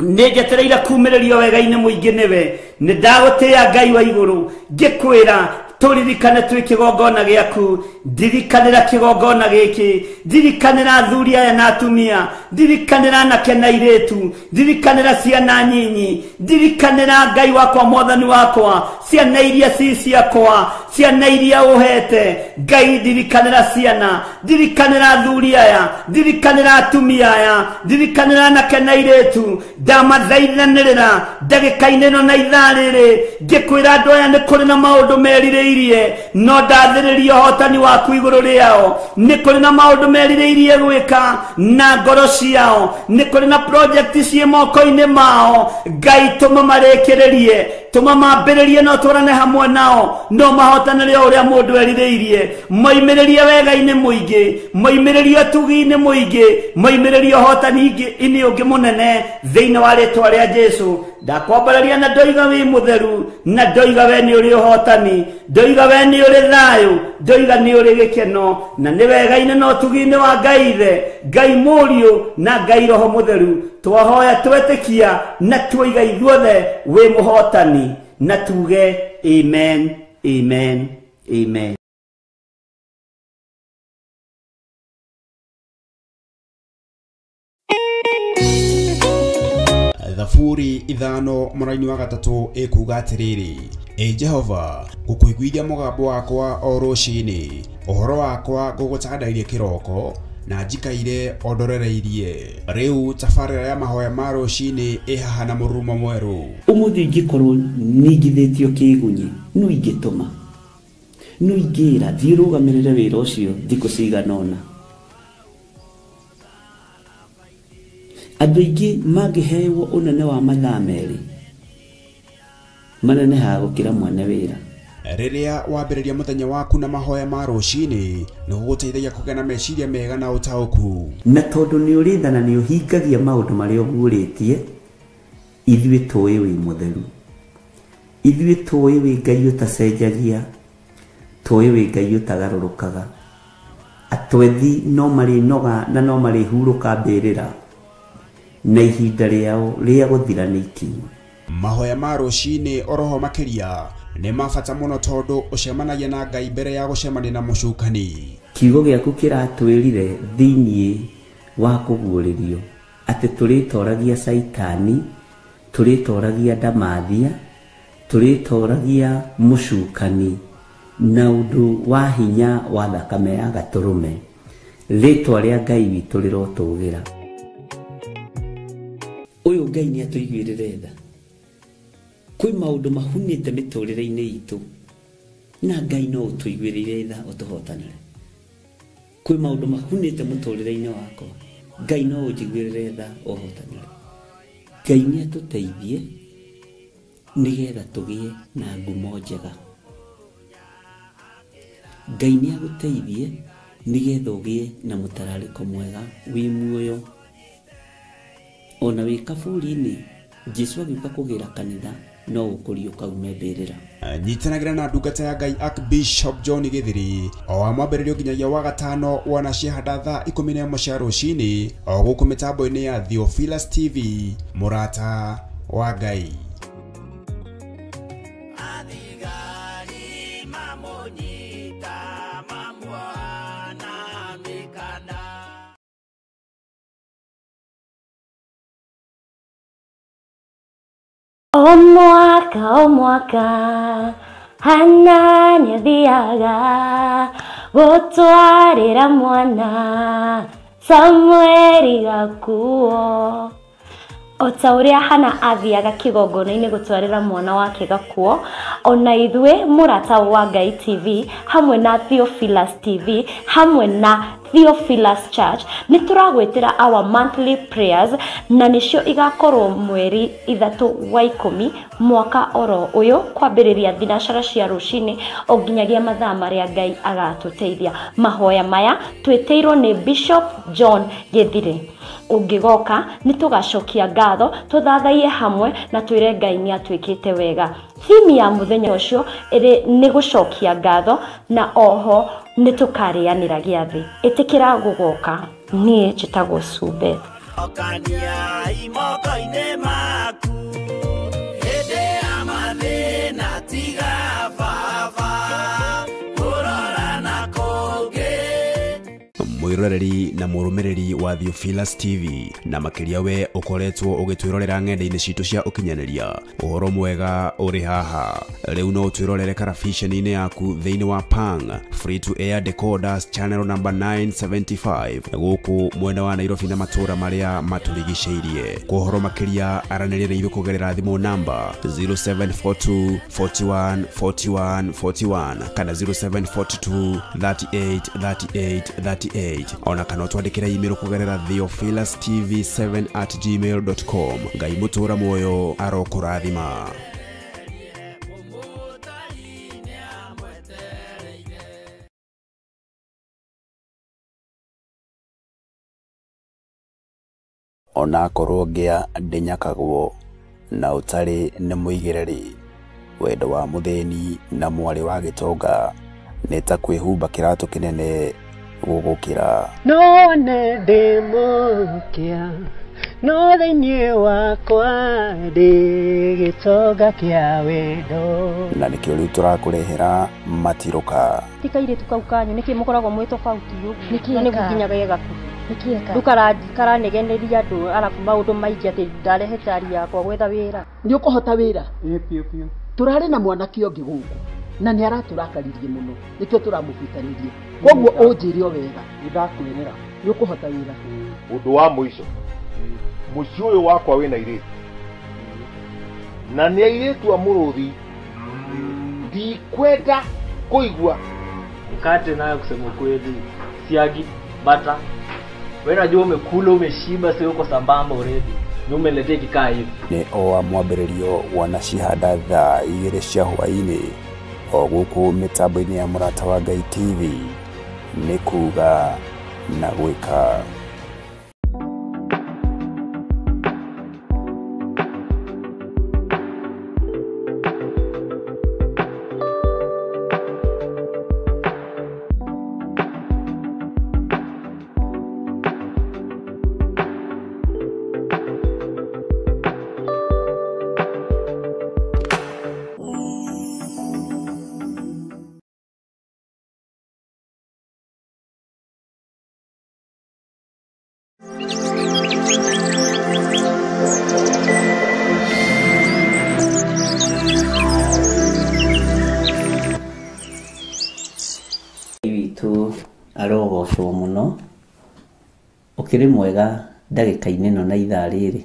nĩ njetereire kumĩrĩrio wega-inĩ mũingĩ nĩwe. Nĩ ndagũtĩĩa Ngai wa igũrũ, ngĩkwĩra tũririkane twĩ kĩgongona gĩaku. Ndirikanĩra kĩgongona gĩkĩ, ndirikanĩra athuri aya na atumia, ndirikanĩra anake na airĩtu, ndirikanĩra ciana nyinyi, ndirikanĩra Ngai wakwa mwathani wakwa, ciana iria ci ciakwa, ciana iria ũhete. Ngai ndirikanĩra ciana, ndirikanĩra athuri aya, ndirikanĩra atumia aya, ndirikanĩra anake na airĩtu. Ndamathaithanĩrĩra ndagĩka-inĩ ĩno na ithaa rĩrĩ, ngĩkwĩra andũ aya nĩ kũrĩ na maũndũ merirĩirie, no ndathĩrĩria ũhotani waku igũrũ rĩao. Nĩ kũrĩ na maũndũ merirĩirie gwĩka na ngoro ciao, nĩ kũrĩ na project ciĩ moko-inĩ mao. Ngai tũma marĩkĩrĩrie, tũma mambĩrĩrie no tũrane hamwe nao, no mahotanĩre o ũrĩa mũndũ erirĩirie. Moimĩrĩrie wega-inĩ mũingĩ, moimĩrĩrie ũtugi-inĩ mũingĩ, moimĩrĩrie ũhotani-inĩ ũngĩ mũnene thĩinĩ wa rĩtwa rĩa Jesũ. Ndakwambararia na ndoiga wĩ mũtheru, na ndoiga we nĩ ũrĩ ũhotani, ndoiga we nĩ ũrĩ thayũ, ndoiga nĩ ũrĩ gĩkeno, na nĩ wega-inĩ na ũtugi-inĩ wa Ngai Ithe, Ngai Mũriũ na Ngai Roho Mũtheru. Twahoya twetĩkia na tuoiga ithuothe wĩ mũhotani, na tuge amen, amen, amen. Thaburi 5 mũraini wa 3 ĩkuga atĩrĩrĩ: Ĩ Jehova, ngũkũiguithia mũgambo wakwa o rũcinĩ, ũhoro wakwa ngũgũtandairie kĩroko, na njikaire o ndorereirie. Rĩu tabarĩra ya mahoya ma rũcinĩ ĩ haha na mũrurumo mwerũ. Ũmũthĩ ingĩkorwo ningithĩtio kĩgunyi, no ingĩtũma, no ingĩra thiĩ rũgamĩrĩre wĩra ũcio thikũ cigana ũna. Andũ aingĩ mangĩhewo ũnene wa mathaa 2 manenehaga gũkĩra mwene wĩra. Rĩrĩa wambĩrĩria mũthenya waku na mahoya ma rũcinĩ, nĩ gũgũteithagia kũgĩa na meciria mega na ũtaũku. Na tondũ nĩ ũrĩ tha na nĩ ũhingagia maũndũ marĩa ũguũrĩtie, ithuĩ tũĩ wĩ mũtheru, ithuĩ tũĩ wĩ Ngai ũtacenjagia, tũĩ wĩ Ngai ũtagarũrũkaga. Atwethi no marĩnoga na no marĩhurũka mbĩrĩra, na ihinda rĩao rĩa gũthira nĩ ikinyu. Mahoya ma rũcinĩ oroho makĩria nĩ ma bata mũno, tondũ ũcemanagia na Ngai mbere ya gũcemania na mũcukani. Kiugo gĩaku kĩratwĩrire thĩinĩ wa kũguũrĩrio atĩ tũrĩtoragia Caitani, tũrĩtoragia ndamathia, tũrĩtoragia mũcukani na ũndũ wa hinya wa thakame ya gatũrũme. Rĩtwa rĩa Ngai witũ rĩrotũgĩra. Ũyũ Ngai nĩ atũiguĩrĩre tha. Kwĩ maũndũ mahunĩte mĩtũrĩre-inĩ itũ, na Ngai no ũtũiguĩrĩire tha ũtũhotanĩre. Kwĩ maũndũ mahunĩte mũtũrĩre-inĩ wakwa, Ngai no ũnjiguĩrĩre tha ũhotanĩre. Ngai nĩ atũteithie nĩgetha tũgĩe na ngumo njega. Ngai nĩ agũteithie nĩgetha ũgĩe na mũtararĩko mwega wĩ muoyo. Ona wĩ kaburi-inĩ, Jesũ agĩũka kũgĩra kanitha No gũkũriũka ume mbĩrĩra. Nyitanagĩra na ndungata ya Ngai Archbishop John Githiri o wa mwambĩrĩrio nginyagia wa gatano wana ciahanda thaa 11 cia rũcinĩ o gũkũ mĩtambo-inĩ ya Theophilus TV, mũrata wa Ngai. O mwaka Hana nĩathiaga gũtwarĩra mwana Samueli gakuo. O ta ũrĩa Hana athiaga kĩgongona-inĩ gũtwarĩra mwana wake gakuo, ona ithuĩ mũrata wa Ngai TV hamwe na Theophilus TV hamwe na Theophilus Church nĩ tũragwĩtĩra our monthly prayers, na nĩcio igakorwo mweri 3 wa 10 mwaka oro ũyũ, kwambĩrĩria thinacara cia rũcinĩ o nginyagia mathaa marĩa Ngai agatũteithia. Mahoya maya twĩtĩirwo nĩ Bishop John Githiri. Ũngĩgoka nĩ tũgacokia ngatho, tũthathaiye hamwe na twĩre Ngai nĩ atwĩkĩte wega. Theme ya mũthenya ũcio ĩrĩ nĩ gũcokia ngatho, na oho nĩ tũkarĩanĩra gĩathĩ. Ĩtĩkĩra gũgoka. Niĩ njĩtagwo Sue. Mwiroreri na mũrũmĩrĩri wa Theophilus TV, na makĩria we ũkoretwo ũgĩtwĩrorera ng'enda-inĩ citũ cia ũkinyanĩria, ũhoro mwega ũrĩ haha. Rĩu no ũtwĩrorere karabiceni-inĩ yaku thĩinĩ wa Pang Free to Air Decoders channel number 975 gũkũ mwena wa Nairobi na matũũra marĩa matũrigicĩirie. Kwa ũhoro makĩria aranĩria na ithuĩ kũgerera thimũ namba 0742 41 41 41 kana 0742 38 38 38, ona kana twandĩkĩre email kũgerera theophilustv7@gmail.com. Ngai mũtũũra muoyo arokũrathima. Onakorwo ngĩa ndĩnyakagwo na ũtarĩ nĩ mũigĩrĩri, wendo wa mũthĩni na mwarĩ wa gĩtonga nĩ ta kwĩhumba kĩratũ kĩnene gũgũkĩra. No nĩ ndĩ mũkĩa, no thĩinĩ wakwa ndĩ gĩtonga kĩa wendo. Na nĩkĩo rĩu tũrakũrehera matirũka. Ti kairĩtu kau kanyu nĩkĩ mũkoragwo mwĩ tofauti ũguo? Nĩ gũkinyaga gĩgaku rĩu karanegeneria andũ arabu maũndũ maingĩ atĩ ndarehe cari yakwa gwetha wĩra. Nĩ ũkũhota wĩra? Ĩ biũ. Tũrarĩ na mwanake ũngĩ gũkũ na nĩ aratũrakaririe mũno, nĩkĩo tũramũbutanirie. Koguo ũnjĩre o wega. Nĩ ndakwĩrĩra. Nĩ ũkũhota wĩra. Ũndũ wa mũico, mũciĩ ũyũ wakwa wĩna airĩtu na nĩ airĩtu a mũrũthi, ndikwenda kũigua. Mkate nayo kusema kweli, siagi bata, wewe unajua umekula umeshiba, sio uko sambamba already, ni umeletea kikaa hivi. Nĩ o wa mwambĩrĩrio wanacihanda thaa 2 cia hwaĩ-inĩ o gũkũ mĩtambo-inĩ ya mũrata wa Ngai TV, nĩ kuga na gwĩka. Witũ arogocwo mũno, ũkĩrĩ mwega ndagĩka-inĩ ĩno na ithaa rĩrĩ,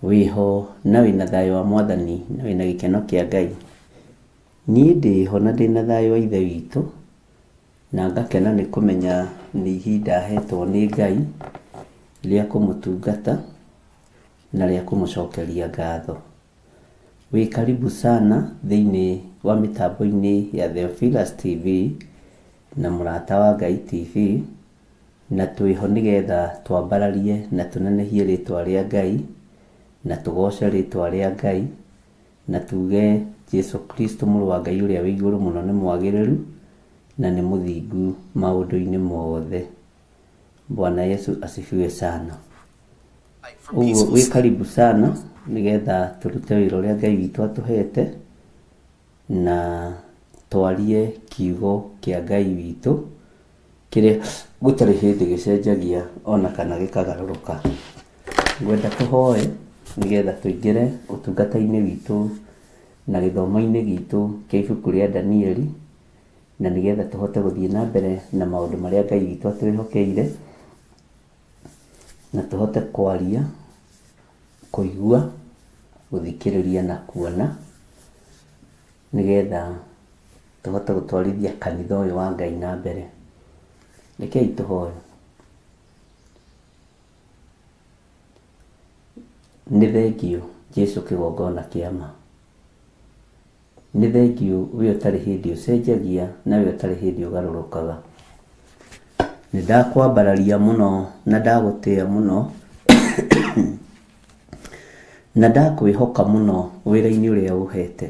wĩho na wĩna thayũ wa Mwathani na wĩna gĩkeno kĩa Ngai. Niĩ ndĩho na ndĩna thayũ wa Ithe witũ, na ngakena nĩ kũmenya nĩ ihinda hetwo nĩ Ngai rĩa kũmũtungata na rĩa kũmũcokeria ngatho. Wĩ karibu sana thĩinĩ wa mĩtambo-inĩ ya Theophilus TV na mũrata wa Ngai TV, na twĩho nĩgetha twambararie na tũnenehie rĩtwa rĩa Ngai na tũgoce rĩtwa rĩa Ngai Na tuge Jesu Kristo mũrũ wa Ngai ũrĩa wĩ igũrũ mũno nĩ mwagĩrĩru na nĩ mũthingu maũndũ-inĩ mothe. Bwana Yesu asifiwe sana. Ũguo wĩ karibu sana nĩgetha tũrute wĩra ũrĩa Ngai witũ atũhete na twarie kiugo kĩa Ngai witũ kĩrĩa gũtarĩ hĩndĩ gĩcenjagia ona kana gĩkagarũrũka. Ngwenda tũhoe nĩgetha tũingĩre ũtungata-inĩ witũ na gĩthomo-inĩ gitũ kĩa ibuku rĩa Danieli, na nĩgetha tũhote gũthiĩ na mbere na maũndũ marĩa Ngai witũ atwĩhokeire, na tũhote kwaria, kũigua, gũthikĩrĩria na kuona, nĩgetha tũhote gũtwarithia kanitha ũyũ wa Ngai na mbere. Rekei tũhoe. Nĩ thengio Jesu kĩgongona kĩa ma. Nĩ thengio we ũtarĩ hĩndĩ ũcenjagia na we ũtarĩ hĩndĩ ũgarũrũkaga. Nĩ ndakwambararia mũno na ndagũtĩa mũno na ndakwĩhoka mũno wĩra-inĩ ũrĩa ũhete.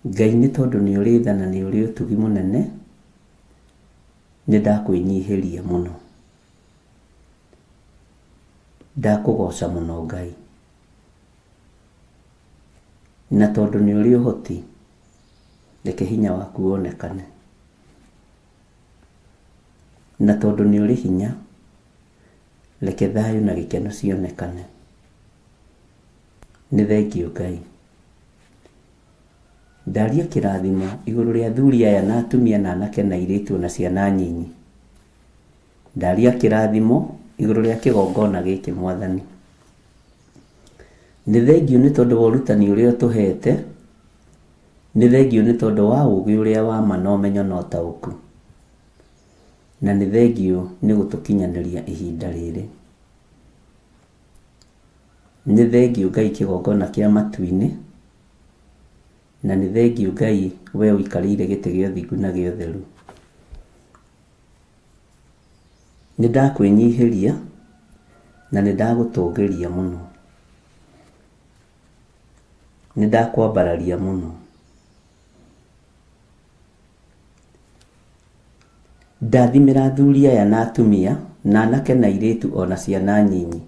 Ngai nĩ tondũ nĩ ũrĩ tha na nĩ ũrĩ ũtugi mũnene, nĩ ndakwĩnyihĩria mũno. Ndakũgoca mũno Ngai. Na tondũ nĩ ũrĩ ũhoti, reke hinya waku wonekane. Na tondũ nĩ ũrĩ hinya, reke thayũ na gĩkeno cionekane. Nĩ thengio Ngai. Ndaria kĩrathimo igũrũ rĩa athuri aya na atumia na anake na airĩtu na ciana nyinyi. Ndaria kĩrathimo igũrũ rĩa kĩgongona gĩkĩ Mwathani. Nĩ thengio nĩ tondũ wa ũrutani ũrĩa ũtũhete, nĩ thengio nĩ tondũ wa ũũgĩ ũrĩa wa ma na ũmenyo na ũtaũku, na nĩ thengio nĩ gũtũkinyanĩria ihinda rĩrĩ. Nĩ thengio Ngai kĩgongona kĩa matu-inĩ, na nĩ thengio Ngai we ũikarĩire gĩtĩ gĩa ũthingu na gĩa ũtheru. Nĩ ndakwĩnyihĩria na nĩ ndagũtũgĩria mũno. Nĩ ndakwambararia mũno. Ndathimĩra athuri aya na atumia na anake na airĩtu ona ciana nyinyi.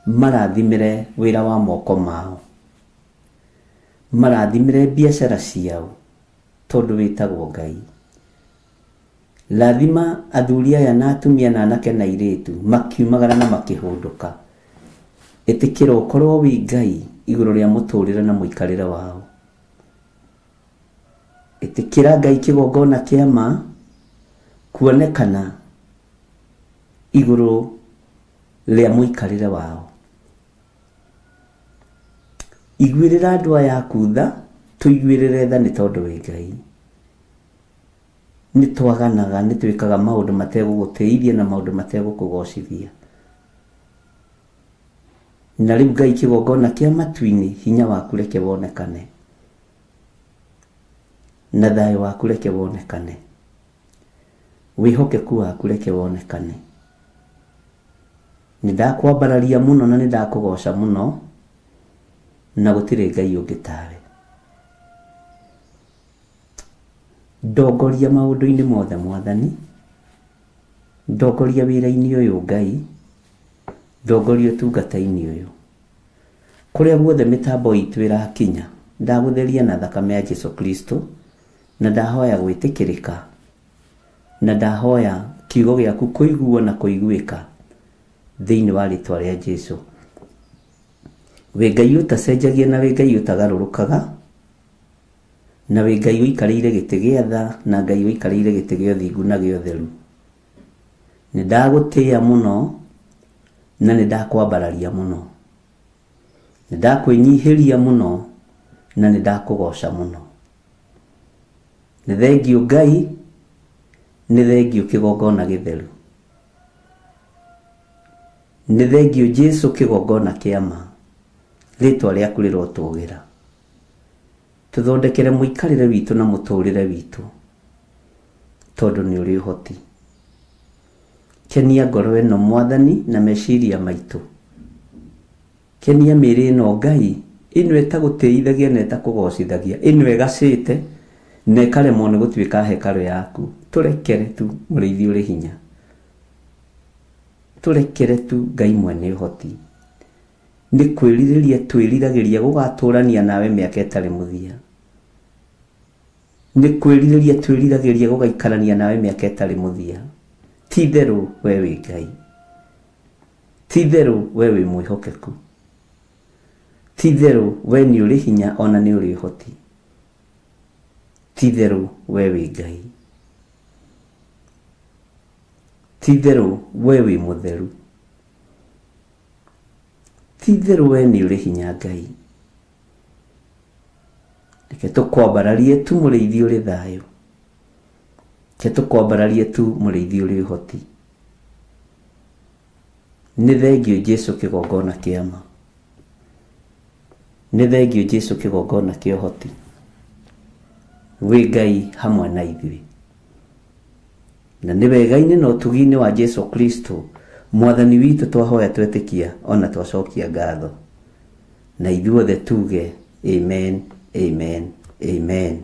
Marathimĩre wĩra wa moko mao. Marathimĩre biacara ciao tondũ wĩtagwo Ngai. Rathima athuri aya na atumia na anake na airĩtu makiumagara na makĩhũndũka. Ĩtĩkĩra ũkorwo wĩ Ngai igũrũ rĩa mũtũrĩre na mũikarĩre wao. Ĩtĩkĩra Ngai kĩgongona kĩa ma kuonekana igũrũ rĩa mũikarĩre wao. Iguĩrĩra andũ aya aku tha, tũiguĩrĩre tha nĩ tondũ wĩ Ngai. Nĩ twaganaga, nĩ twĩkaga maũndũ mategũgũtĩithia na maũndũ mategũkũgocithia. Na rĩu Ngai kĩgongona kĩa matu-inĩ, hinya waku reke wonekane, na thayũ waku reke wonekane, wĩhokeku waku reke wonekane. Nĩ ndakwambararia mũno na nĩ ndakũgoca mũno, na gũtirĩ Ngai ũngĩ tawe. Ndongoria maũndũ-inĩ mothe Mwathani, ndongoria wĩra-inĩ ũyũ Ngai, ndongoria ũtungata-inĩ ũyũ. Kũrĩa guothe mĩtambo itũ ĩrakinya, ndagũtheria na thakame ya Jesu Kristo, na ndahoya gwĩtĩkĩrĩka, na ndahoya kiugo gĩaku kũiguo na kũiguĩka thĩinĩ wa rĩtwa rĩa Jesu. Wĩ Ngai ũtacenjagia na wĩ Ngai ũtagarũrũkaga, na wĩ Ngai ũikarĩire gĩtĩ gĩa tha na Ngai ũikarĩire gĩtĩ gĩa ũthingu na gĩa ũtheru. Nĩ ndagũtĩĩa mũno na nĩ ndakwambararia mũno. Nĩ ndakwĩnyihĩria mũno na nĩ ndakũgoca mũno. Nĩ thengio Ngai, nĩ thengio kĩgongona gĩtheru. Nĩ thengio Jesu kĩgongona kĩa ma. Rĩtwa rĩaku rĩrotũgĩra. Tũthondekere mũikarĩre witũ na mũtũrĩre witũ, tondũ nĩ ũrĩ ũhoti. Kenia ngoro ĩno Mwathani na meciria maitũ, Kenia mĩĩrĩ ĩno Ngai ĩno ĩtagũtĩithagia na ĩtakũgocithagia, ĩno ĩgacĩte na ĩkaremwo nĩ gũtuĩka hekarũ yaku. Tũrekere tu mũrĩithi ũrĩ hinya, tũrekere tu Ngai mwene ũhoti. Nĩ kwĩrirĩria twĩriragĩria gũgatũrania nawe mĩaka ĩtarĩ mũthia, nĩ kwĩrirĩria twĩriragĩria gũgaikarania nawe mĩaka ĩtarĩ mũthia. Ti itherũ we wĩ Ngai, ti itherũ we wĩ mwĩhokeku, ti itherũ we nĩ ũrĩ hinya ona nĩ ũrĩ ũhoti, ti itherũ we wĩ Ngai, ti itherũ we wĩ mũtheru, ti itherũ we nĩ ũrĩ hinya Ngai. Reke tũkwambararie tu mũrĩithi ũrĩ thayũ, reke tũkwambararie tu mũrĩithi ũrĩ ũhoti. Nĩ thengio Jesu kĩgongona kĩa ma, nĩ thengio Jesu kĩgongona kĩa ũhoti. Wĩ Ngai hamwe na ithuĩ, na nĩ wega-inĩ na ũtugi-inĩ wa Jesu Kristo mwathani witũ twahoya twetĩkia ona twacokia ngatho, na ithuothe tuge amen, amen, amen.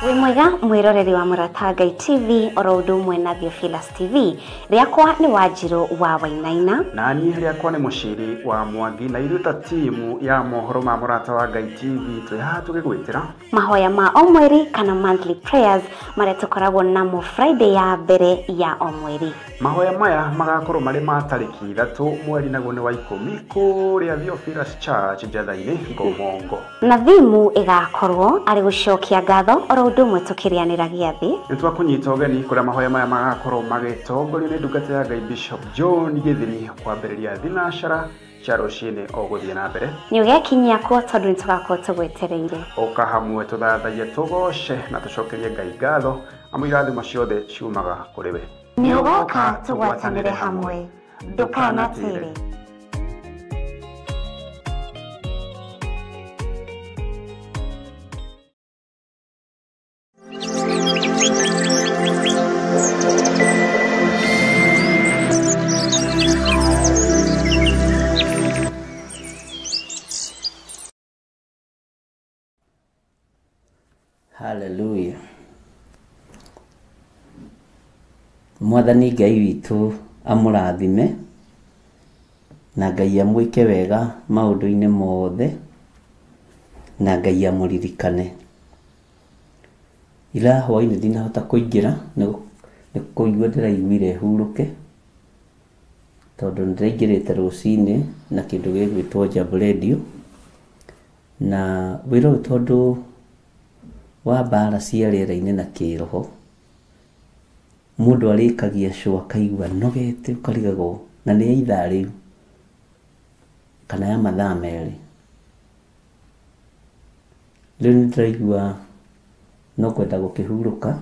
Wĩ mwega mwĩroreri wa Mũrata Ngai TV oro ũndũ ũmwe na Theophilus TV. Rĩakwa nĩ Wanjirũ wa Wainaina, na niĩ rĩakwa nĩ Mũciri wa Mwangi, na ithuĩ ta timu ya mohoro ma Mũrata wa Ngai TV twĩ haha tũgĩgwĩtĩra mahoya ma o mweri kana monthly prayers marĩa tũkoragwo namo Friday ya mbere ya o mweri. Mahoya maya magakorwo marĩ ma tarĩki 3 mweri naguo nĩ wa 10 kũrĩa Theophilus Church Njatha-inĩ Ngomongo, na thimu ĩgakorwo arĩ gũcokia ngatho oro ũndũ ũmwe tũkĩrĩanĩra gĩathĩ. Nĩ twakũnyita ũgeni kũrĩa mahoya maya magakorwo magĩtongorio nĩ ndungata ya Ngai Bishop John Gĩthiri kwambĩrĩria thinacara cia rũcinĩ o gũthiĩ na mbere. Nĩ ũgekinyia kuo tondũ nĩ tũgakorwo tũgwetereire. Ũka hamwe tũthathaie, tũgoce na tũcokerie Ngai ngatho, amu irathimo ciothe ciumaga kũrĩ we. Nĩ ũgoka tũgwatanĩre hamwe, ndũkanatĩre. Hallelujah. Mwathani Ngai witũ amũrathime na Ngai amwĩke wega maũndũ-inĩ mothe, na Ngai amũririkane. Ira hwaĩ-inĩ ndinahota kũingĩra nĩ kũigua ndĩraiguire hurũke, tondũ nĩndĩraingĩrĩte rũcinĩ na kĩndũ gĩgwĩtwo Jambo Radio, na wĩra ũyũ tondũ wa mbara cia rĩera-inĩ na kĩroho, mũndũ arĩkagia cũ akaigua nogete ũkarigagwo na nĩ ya ithaa rĩu kana ya mathaa 2. Rĩu nĩndĩraigua no kwenda gũkĩhurũka,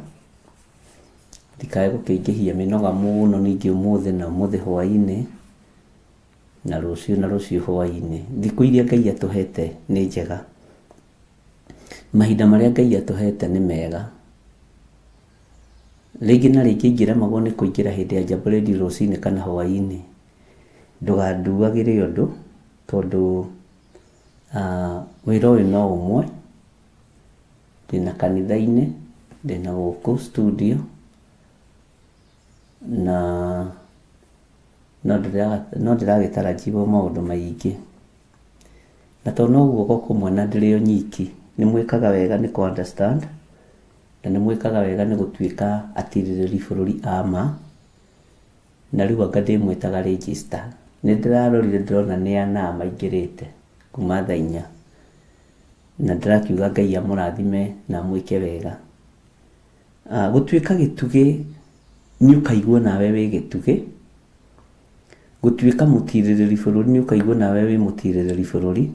ndikae gũkĩingĩhia mĩnoga mũno ningĩ ũmũthĩ na ũmũthĩ hwaĩ-inĩ na rũciũ na rũciũ hwaĩ-inĩ. Thikũ iria Ngai atũhete nĩ njega, mahinda marĩa Ngai atũhete nĩ mega. Rĩngĩ na rĩngĩ ingĩremagwo nĩ kũingĩra hĩndĩ ya Jambo Radio rũcinĩ kana hwaĩ-inĩ, ndũganduagĩre ũndũ, tondũ wĩra ũyũ no ũmwe. Ndĩna kanitha-inĩ, ndĩna gũkũ studio, na no ndĩragĩtarajiwo maũndũ maingĩ. Na tondũ no guoko kũmwe na ndĩrĩ o nyiki, nĩ mwĩkaga wega nĩ kũ understand, na nĩ mwĩkaga wega nĩ gũtuĩka atirĩrĩri bũrũri a ma. Na rĩu anga ndĩmwĩtaga register. Nĩ ndĩrarorire ndĩrona nĩ ana maingĩrĩte kuma thaa 4, na ndĩrakiuga Ngai amũrathime na amwĩke wega. Gũtuĩka gĩtugĩ nĩ ũkaigua nawe wĩ gĩtugĩ, gũtuĩka mũtirĩrĩri bũrũri nĩ ũkaigua nawe wĩ mũtirĩrĩri bũrũri,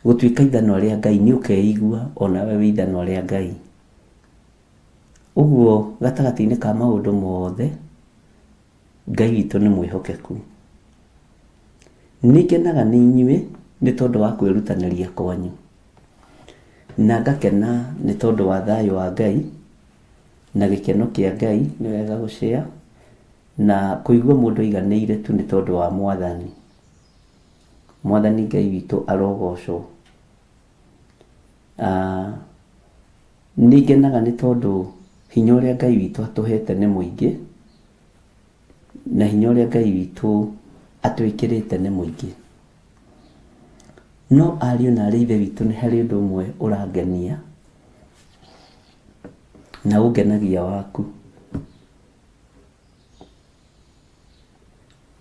gũtuĩka ithanwa rĩa Ngai nĩ ũkeigua onawe wĩ ithanwa rĩa Ngai. Ũguo gatagatĩ-inĩ ka maũndũ mothe, Ngai witũ nĩ mwĩhokeku. Nĩ ngenaga nĩ inyuĩ nĩ tondũ wa kwĩrutanĩria kwanyu. Na ngakena nĩ tondũ wa thayũ wa Ngai na gĩkeno kĩa Ngai, nĩ wega gũcĩa na kũigua mũndũ aiganĩire tu nĩ tondũ wa Mwathani. Mwathani Ngai witũ arogocwo. Nĩ ngenaga nĩ tondũ hinya ũrĩa Ngai witũ atũhete nĩ mũingĩ, na hinya ũrĩa Ngai witũ atwĩkĩrĩte nĩ mũingĩ. No ariũ na arĩ ithe witũ nĩ harĩ ũndũ ũmwe ũrangenia na ũngenagia waku.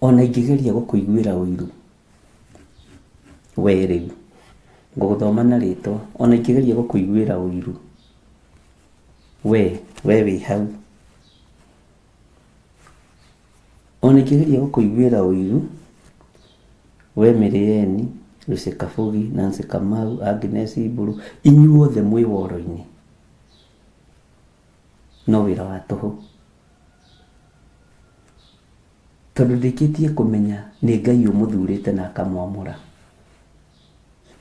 Ona ingĩgeria gũkũiguĩra ũiru we rĩu ngũgũthoma na rĩtwa, ona ingĩgeria gũkũiguĩra ũiru we wĩ hau, ona ingĩgeria gũkũiguĩra ũiru we Mĩrĩeni, Lucy Kabugi, Nancy Kamau, Agnes Mburu, inyuothe mwĩ woro-inĩ, no wĩra wa tũhũ, tondũ ndĩkĩtie kũmenya nĩ Ngai ũmũthurĩte na akamwamũra.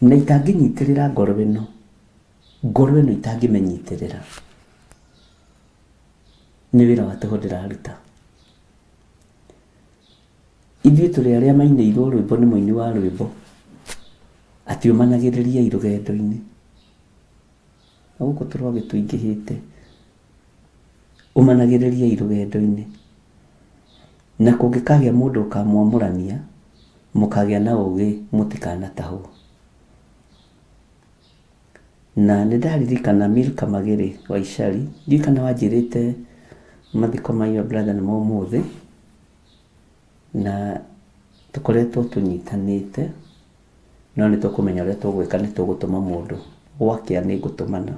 Na itangĩnyitĩrĩra ngoro ĩno, ngoro ĩno itangĩmenyitĩrĩra, nĩ wĩra wa tũhũ ndĩraruta. Ithuĩ tũrĩ arĩa mainĩirwo rwĩmbo nĩ mũini wa rwĩmbo atĩ ũmanagĩrĩriai rũgendo-inĩ, na gũkũ tũrwagĩ tũingĩhĩte, ũmanagĩrĩriai rũgendo-inĩ, na kũngĩkagĩa mũndũ ũkamwamũrania mũkagĩa na ũgĩ mũtikanatahwo. Na nĩ ndaririkana Milka Magĩrĩ wa Icari, ndiũĩ kana wanjĩrĩte mathiko ma your brother nĩ ma ũmũthĩ, na tũkoretwo tũnyitanĩte, no nĩ tũkũmenya ũrĩa tũgwĩka, nĩ tũgũtũma mũndũ gwakĩa, nĩ ngũtũmana,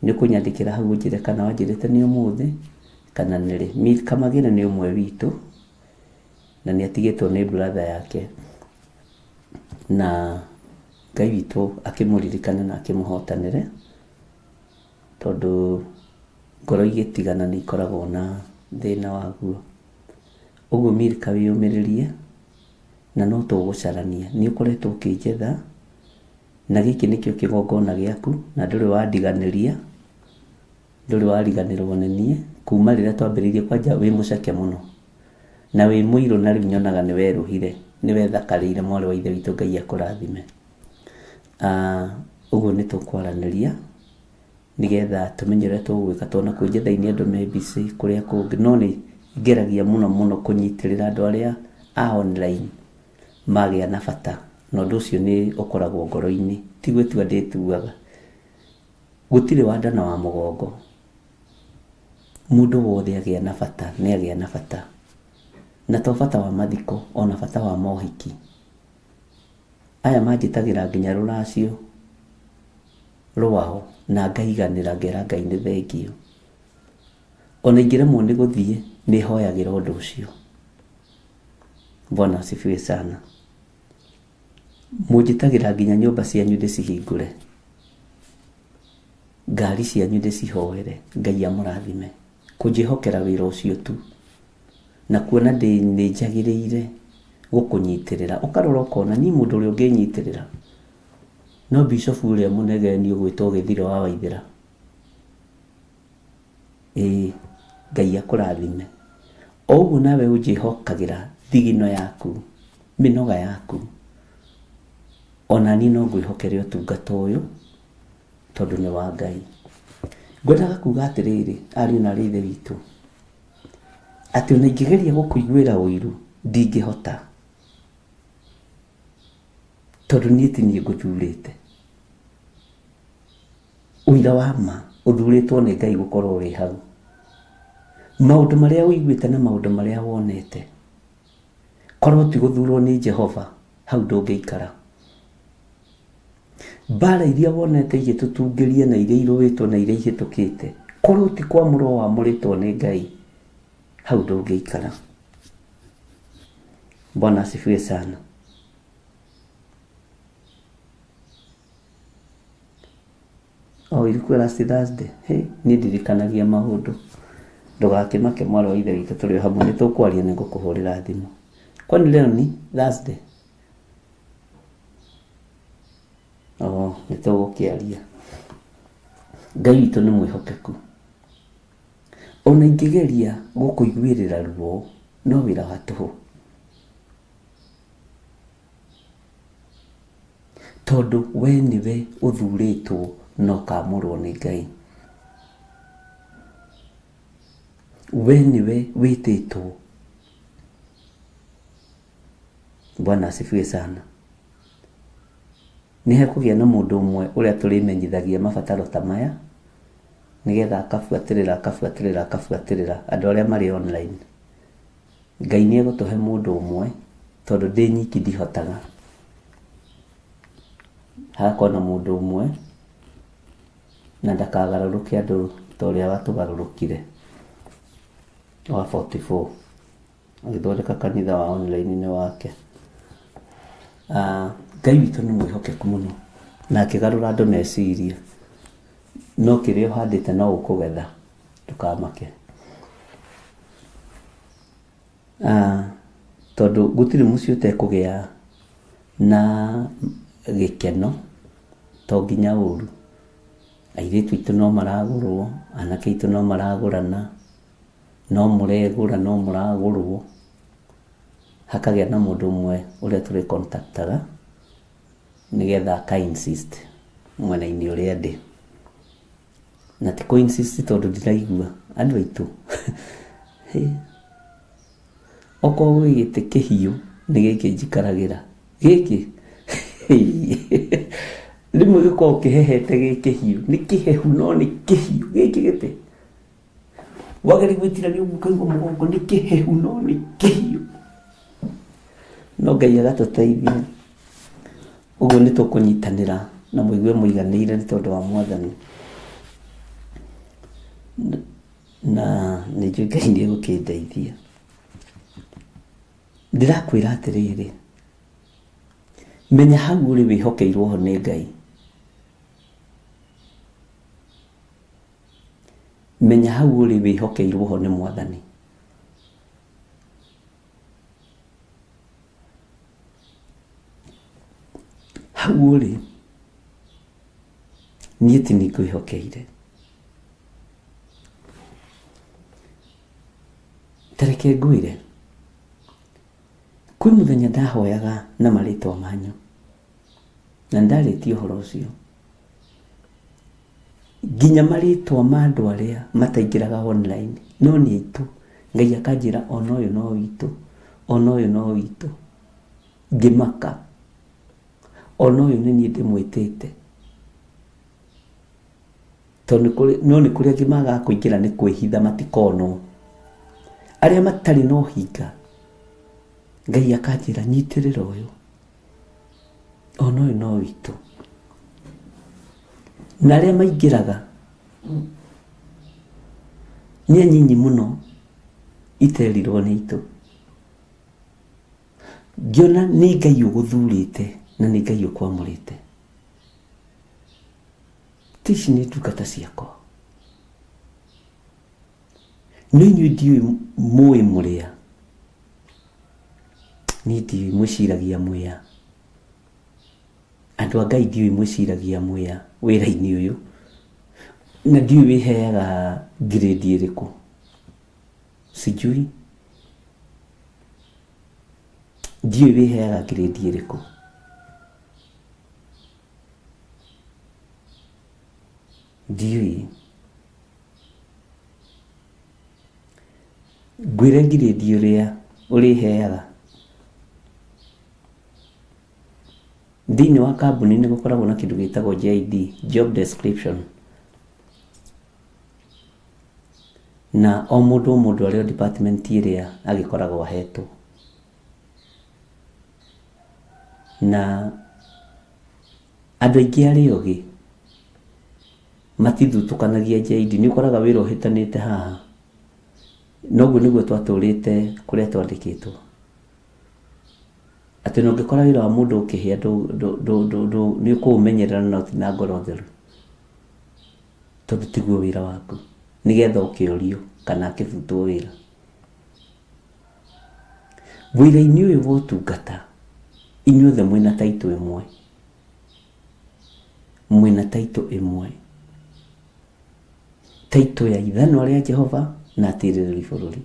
nĩ ũkũnyandĩkĩra hau ũnjĩre kana wanjĩrĩte nĩ ũmũthĩ kana nĩ rĩ. Milka Magĩrĩ nĩ ũmwe witũ na nĩ atigĩtwo nĩ brother yake, na Ngai witũ akĩmũririkane na akĩmũhotanĩre, tondũ ngoro igĩtigana nĩ ikoragwo na thĩna waguo. Ũguo Milka wĩyũmĩrĩrie, na no tũgũcarania. Nĩ ũkoretwo ũkĩnjetha, na gĩkĩ nĩkĩo kĩgongona gĩaku, na ndũrĩ wandiganĩria, ndũrĩ wariganĩrwo nĩ niĩ kuma rĩrĩa twambĩrĩirie kwanja. Wĩ mũceke mũno na wĩ mũirũ, na rĩu nyonaga nĩ werũhire, nĩ wethakarĩire, mwarĩ wa ithe witũ. Ngai akũrathime. Ũguo nĩ tũkwaranĩria nĩgetha tũmenye ũrĩa tũgwĩka, tondũ kwĩnjetha-inĩ andũ me busy kũrĩa kũngĩ, no nĩ ngeragia mũno mũno kũnyitĩrĩra andũ arĩa a online magĩa na bata, na ũndũ ũcio nĩ ũkoragwo ngoro-inĩ, ti gwĩtua ndĩtuaga. Gũtirĩ wa nda na wa mũgongo, mũndũ wothe agĩa na bata nĩ agĩa na bata, na to bata wa mathiko, ona bata wa mohiki. Aya manjĩtagĩra nginya rũracio rwao na ngaiganĩra, ngera Ngai nĩ thengio. Ona ingĩremwo nĩ gũthiĩ, nĩ hoyagĩra ũndũ ũcio. Bwana asifiwe sana. Mũnjĩtagĩra nginya nyũmba cianyu ndĩcihingũre, ngari cianyu ndĩcihoere, Ngai amũrathime kũnjĩhokera wĩra ũcio tu, na kuona ndĩ nĩ njagĩrĩire gũkũnyitĩrĩra. Ũkarora ũkona niĩ mũndũ ũrĩa ũngĩnyitĩrĩra no Bishop ũrĩa mũnegeni ũgwĩtwo Gĩthiro wa Waithĩra. Ĩĩ, Ngai akũrathime. O ũguo nawe ũnjĩhokagĩra thigino yaku, mĩnoga yaku, ona niĩ no ngwĩhokere ũtungata ũyũ tondũ nĩ wa Ngai. Ngwendaga kuga atĩrĩrĩ, ariũ na arĩ ithe witũ, atĩ ona ingĩgeria gũkũiguĩra ũiru ndingĩhota, tondũ niĩ ti niĩ ngũthurĩte. Ũira wa ma ũthurĩtwo nĩ Ngai gũkorwo wĩ hau. Maũndũ marĩa ũiguĩte na maũndũ marĩa wonete, korwo ti gũthurwo nĩ Jehova, hau ndũngĩikara. Mbara iria wonete igĩtũtungĩria na iria irũĩtwo na iria ihĩtũkĩte, korwo ti kwamũrwo wamũrĩtwo nĩ Ngai, hau ndũngĩikara. Bwana asifiwe sana. Oh, ilikuwa last Thursday. Hey, niĩ ndirikanagia maũndũ. Ndũgakĩmake mwarĩ wa ithe witũ, tũrĩ o hamwe, nĩ tũkwaria, nĩ ngũkũhũrĩra thimũ. Kwani leo ni Thursday? Oh, nĩ tũgũkĩaria. Ngai witũ nĩ mwĩhokeku. Ona ingĩgeria gũkũiguĩrĩra ruo no wĩra wa tũhũ. Tondũ we nĩwe ũthurĩtwo na ũkamũrwo nĩ Ngai. We nĩwe wĩtĩtwo. Bwana asifiwe sana. Nĩ hekũgĩa na mũndũ ũmwe ũrĩa tũrĩmenyithagia mabataro ta maya nĩgetha akabuatĩrĩra akabuatĩrĩra akabuatĩrĩra andũ arĩa marĩ online. Ngai nĩ egũtũhe mũndũ ũmwe tondũ ndĩ nyiki ndihotaga. Hagakorwo na mũndũ ũmwe na ndakagarũrũke andũ ta ũrĩa watũgarũrũkire wa 44 agĩthondeka kanitha wa online-inĩ wake. Ngai witũ nĩ mwĩhokeku mũno na akĩgarũra andũ meciria. No kĩrĩa ũhandĩte no ũkũgetha, ndũkamake. Tondũ gũtirĩ mũciĩ ũtekũgĩa na gĩkeno to nginya ũru. Airĩtu aitũ no maragũrwo, anake aitũ no maragũrana, no mũregũra no mũragũrwo. Hakagĩa na mũndũ ũmwe ũrĩa tũrĩ contactaga nĩgetha aka insist mwena-inĩ ũrĩa ndĩ. Na ti kũ insist tondũ ndiraigua andũ aitũ. Okorwo gwĩ gĩtĩ kĩhiũ nĩ gĩkĩ njikaragĩra. Gĩkĩ rĩmwe gĩkoragwo kĩhehete gĩ kĩhiũ, nĩ kĩhehu no nĩ kĩhiũ gĩkĩ gĩtĩ. Wageria gwĩtirania ũguo ũkaigua mũgongo nĩ kĩhehu no nĩ kĩhiũ. No Ngai agatũteithia. Ũguo nĩ tũkũnyitanĩra na mũigue mũiganĩire nĩ tondũ wa Mwathani. Na nĩ njũĩ Ngai nĩ egũkĩndeithia. Ndĩrakwĩra atĩrĩrĩ, menya hau ũrĩ wĩhokeirwo ho nĩ Ngai. Menya hau ũrĩ wĩhokeirwo ho nĩ Mwathani. Hau ũrĩ niĩ ti niĩ ngwĩhokeire. Ta reke ngwĩre, kwĩ mũthenya ndahoyaga na marĩtwa manyu na ndarĩtie ũhoro ũcio. Nginya marĩtwa ma andũ arĩa mataingĩraga online no nĩ aitũ. Ngai akanjĩra ona ũyũ no witũ, ona ũyũ no witũ. Ngĩmaka, ona ũyũ nĩ niĩ ndĩmwĩtĩte. Tondũ no nĩ kũrĩ angĩ magaga kũingĩra nĩ kwĩhitha matikonwo. Arĩa matarĩ na ũhinga, Ngai akanjĩra nyitĩrĩra ũyũ, ona ũyũ no witũ. Na arĩa maingĩraga nĩ anyinyi mũno iterirwo nĩ aitũ. Ngĩona nĩ Ngai ũgũthurĩte na nĩ Ngai ũkwamũrĩte. Ti ici nĩ ndungata ciakwa. No inyuĩ ndiũĩ mũĩ mũrĩa. Niĩ ndiũĩ mwĩciragia mwĩa. Andũ a Ngai ndiũĩ mwĩciragia mwĩa wĩra-inĩ ũyũ. Na ndiũĩ wĩheaga grade ĩrĩkũ. Sijui. Ndiũĩ wĩheaga grade ĩrĩkũ. Ndiũĩ. Ngwĩre grade ũrĩa ũrĩheaga. Thĩinĩ wa kambuni nĩ gũkoragwo na kĩndũ gĩtagwo JD, job description. Na o mũndũ o mũndũ arĩ o department ĩrĩa agĩkoragwo ahetwo. Na andũ aingĩ arĩa ogĩ matithutũkanagia JD. Nĩ ũkoraga wĩra ũhĩtanĩte haha. Noguo nĩguo twatũrĩte kũrĩa twandĩkĩtwo. Atĩ no ũngĩkora wĩra wa mũndũ ũkĩhĩa nĩ ũkũũmenyerera na ũtirĩ na ngoro theru. Tondũ tiguo wĩra waku. Nĩgetha ũkĩũrio kana akĩbutwo wĩra. Wĩra-inĩ ũyũ wa ũtungata, inyuothe mwĩna taitũ ĩmwe. Mwĩna taitũ ĩmwe. Taito ya ithanwa rĩa Jehova na atirĩrĩri bũrũri.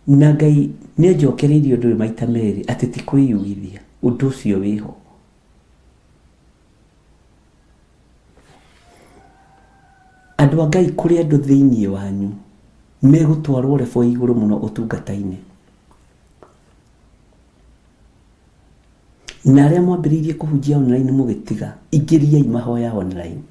Na Ngai nĩ anjokereirie ũndũ ũyũ maita merĩ atĩ ti kwĩyugithia ũndũ ũcio wĩho. Andũ a Ngai kũrĩ andũ thĩinĩ wanyu megũtwarwo rebo igũrũ mũno ũtungata-inĩ. Na arĩa mwambĩrĩirie kũhunjia online mũgĩtiga, ingĩriai mahoya online.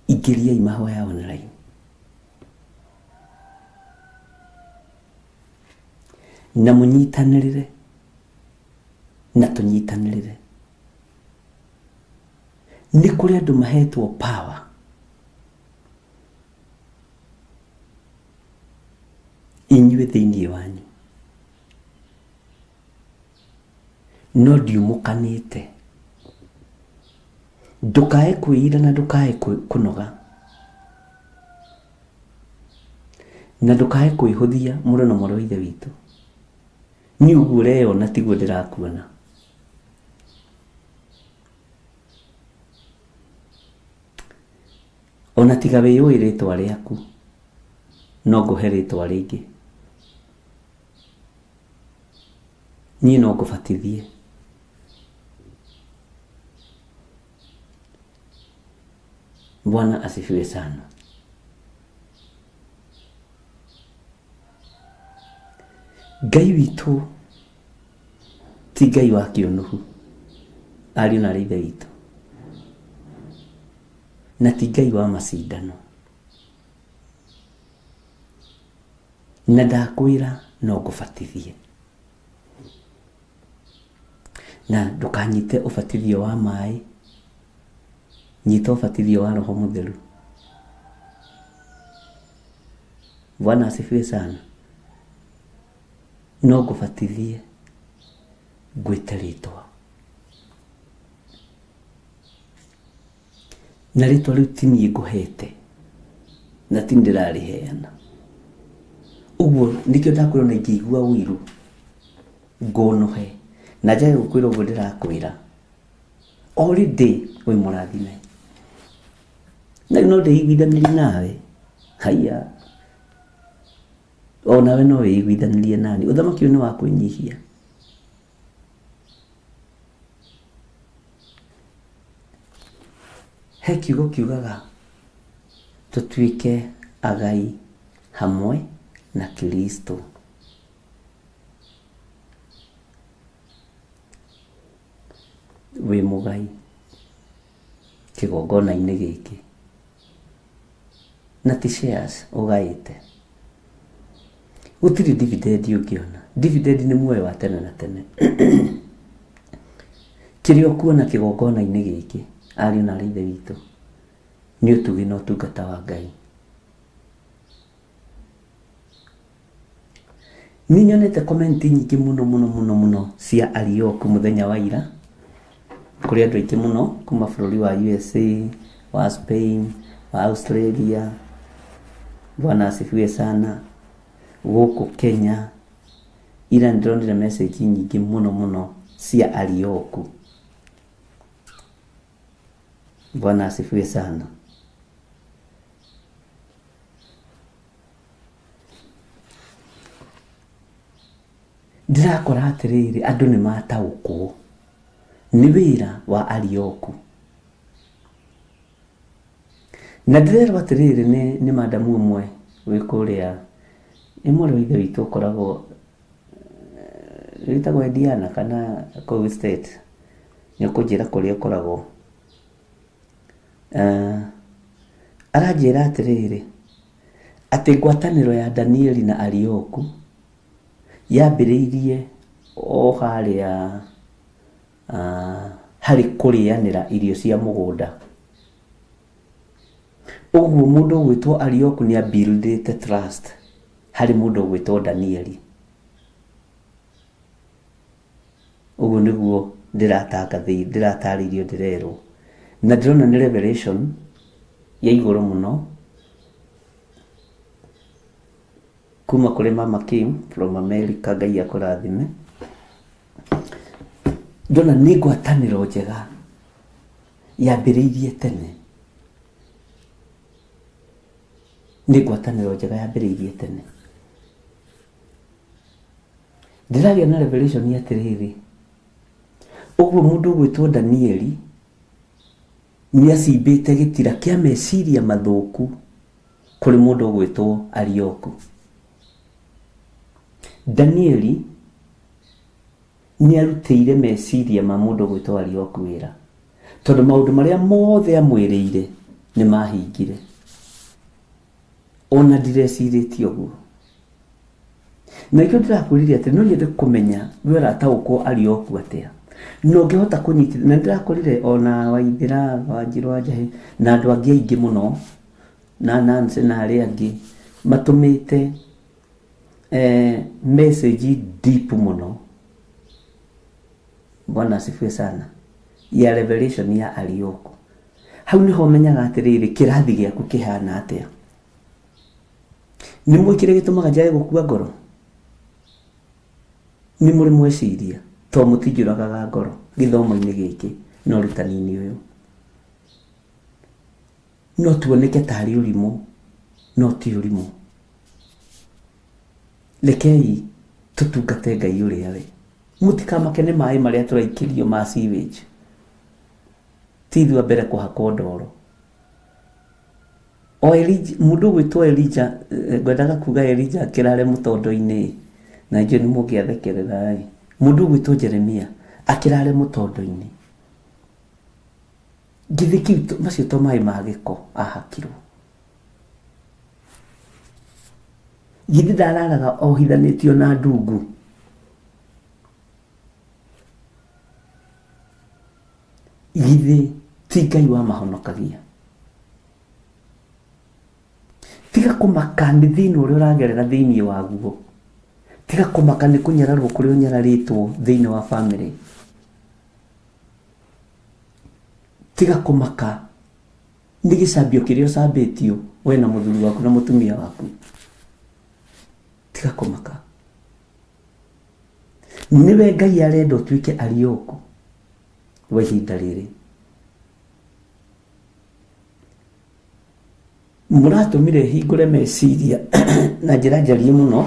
Ingĩriai mahoya online. Na mũnyitanĩrĩre na tũnyitanĩrĩre. Nĩ kũrĩ andũ mahetwo power inyuĩ thĩinĩ wanyu, no ndiumũkanĩte. Ndũkae kwĩira na ndũkae kũnoga na ndũkae kwĩhũthia mũrũ na mwarĩ wa Ithe witũ. Niĩ ũguo ũreyona tiguo ndĩrakuona. Ona tiga wĩyũĩ rĩtwa rĩaku, no ngũhe rĩtwa rĩngĩ. Niĩ no ngũbatithie. Bwana asifiwe sana. Ngai witũ ti Ngai wa kĩũnũhu, ariũ na aarĩ a Ithe witũ, na ti Ngai wa macindano. Na ndakwĩra no ngũbatithie. Na ndũkanyite ũbatithio wa maĩ, nyita ũbatithio wa Roho Mũtheru. Bwana asifiwe sana. No ngũbatithie ngwĩte rĩtwa. Na rĩtwa rĩu ti niĩ ngũhete na ti ndĩrarĩheana. Ũguo nĩkĩo ndakwĩra ona ingĩigua ũiru ngũnũhe na njage gũkwĩra ũguo ndĩrakwĩra already wĩ mũrathime. Na no ndĩiguithanĩrie nawe, haiya, onawe no wĩiguithanĩrie nani. Ũthamaki ũyũ nĩ wa kwĩnyihia. He kiugo kiugaga tũtuĩke agai hamwe na Kristo. Wĩ mũgai kĩgongona-inĩ gĩkĩ na ti shares ũgaĩte. Gũtirĩ dividend ũngĩona. Dividend nĩ muoyo wa tene na tene. Kĩrĩa ũkuona kĩgongona-inĩ gĩkĩ, ariũ na aarĩ a Ithe witũ, nĩ ũtugi na ũtungata wa Ngai. Nĩ nyonete comment nyingĩ mũno mũno mũno mũno cia Arioku mũthenya wa ira, kũrĩ andũ aingĩ mũno kuma bũrũri wa USA, wa Spain, wa Australia. Bwana asifiwe sana. Gũkũ Kenya ira ndĩronire message nyingĩ mũno mũno cia Arioku. Bwana asifiwe sana. Ndĩrakora atĩrĩrĩ, andũ nĩ mataũkwo nĩ wĩra wa Arioku. Na ndĩrerwo atĩrĩrĩ nĩ madamu ũmwe wĩ kũrĩa, nĩ mwarĩ wa Ithe witũ ũkoragwo wĩtagwo Indiana kana kũu State, nĩ ũkũnjĩra kũrĩa ũkoragwo. Aranjĩra atĩrĩrĩ atĩ ngwatanĩro ya Danieli na Arioku yambĩrĩirie o harĩa harĩ kũrĩanĩra irio cia mũgũnda. Ũguo mũndũ ũgwĩtwo Arioku nĩ abuildĩte trust harĩ mũndũ ũgwĩtwo Danieli. Ũguo nĩguo ndĩratarĩirio ndĩrerwo. Na ndĩrona nĩ revelation ya igũrũ mũno kuma kũrĩ Mama Kim from America. Ngai akũrathime. Ndona nĩ ngwatanĩro njega yambĩrĩirie tene. Nĩ ngwatanĩro njega yambĩrĩirie tene. Ndĩragĩa na revelation atĩrĩrĩ, ũguo mũndũ ũgwĩtwo Danieli nĩacimbĩte gĩtira kĩa meciria mathũku kũrĩ mũndũ ũgwĩtwo Arioku. Danieli nĩarutĩire meciria ma mũndũ ũgwĩtwo Arioku wĩra, tondũ maũndũ marĩa mothe amwĩrĩire nĩ mahingire. Ona ndirecirĩtie ũguo. Na nĩkĩo ndĩrakwĩrire atĩ no nyende kũmenya we ũrataũkwo Arioku atĩa. Na ũngĩhota kũnyitithania, na ndĩrakorire ona Waithĩra, Wanjirũ wa Njahĩ na andũ angĩ aingĩ mũno, na Nancy na arĩa angĩ matũmĩte message deep mũno. Bwana asifiwe sana. Ya revelation ya Arioku. Hau niho menyaga atĩrĩrĩ, kĩrathi gĩaku kĩhana atĩa. Nĩ mũĩ kĩrĩa gĩtũmaga njage gũkua ngoro? Nĩ mũrĩ mweciria to mũtinjũragaga ngoro gĩthomo-inĩ gĩkĩ na ũrutani-inĩ ũyũ. No tuoneke tarĩ ũrimũ, no ti ũrimũ. Rekei tũtungate Ngai ũrĩa we. Mũtikamake nĩ maĩ marĩa tũraikĩrio ma sewage. Ti ithuĩ a mbere kũhakwo ndoro. O Elijah, mũndũ ũgwĩtwo Elijah, ngwendaga kuga Elijah akĩrare mũtondo-inĩ, na inyuĩ nĩ mũngĩathekerera ĩ. Mũndũ ũgwĩtwo Jeremia akĩrare mũtondo-inĩ. Githĩ kĩu macio to maĩ ma gĩko ahakirwo. Githĩ ndararaga ohithanĩtio na ndungu. Githĩ ti Ngai wamahonokagia. Tiga kũmaka nĩ thĩna ũrĩa ũragerera thĩinĩ waguo. Tiga kũmaka nĩ kũnyararwo kũrĩa ũnyararĩtwo thĩinĩ wa family. Tiga kũmaka nĩ gĩcambio kĩrĩa ũcambĩtio we na mũthuri waku na mũtumia waku. Tiga kũmaka. Nĩwe Ngai arenda ũtuĩke Arioku wa ihinda rĩrĩ. Mũratũmire hingũre meciria na njĩra njarie mũno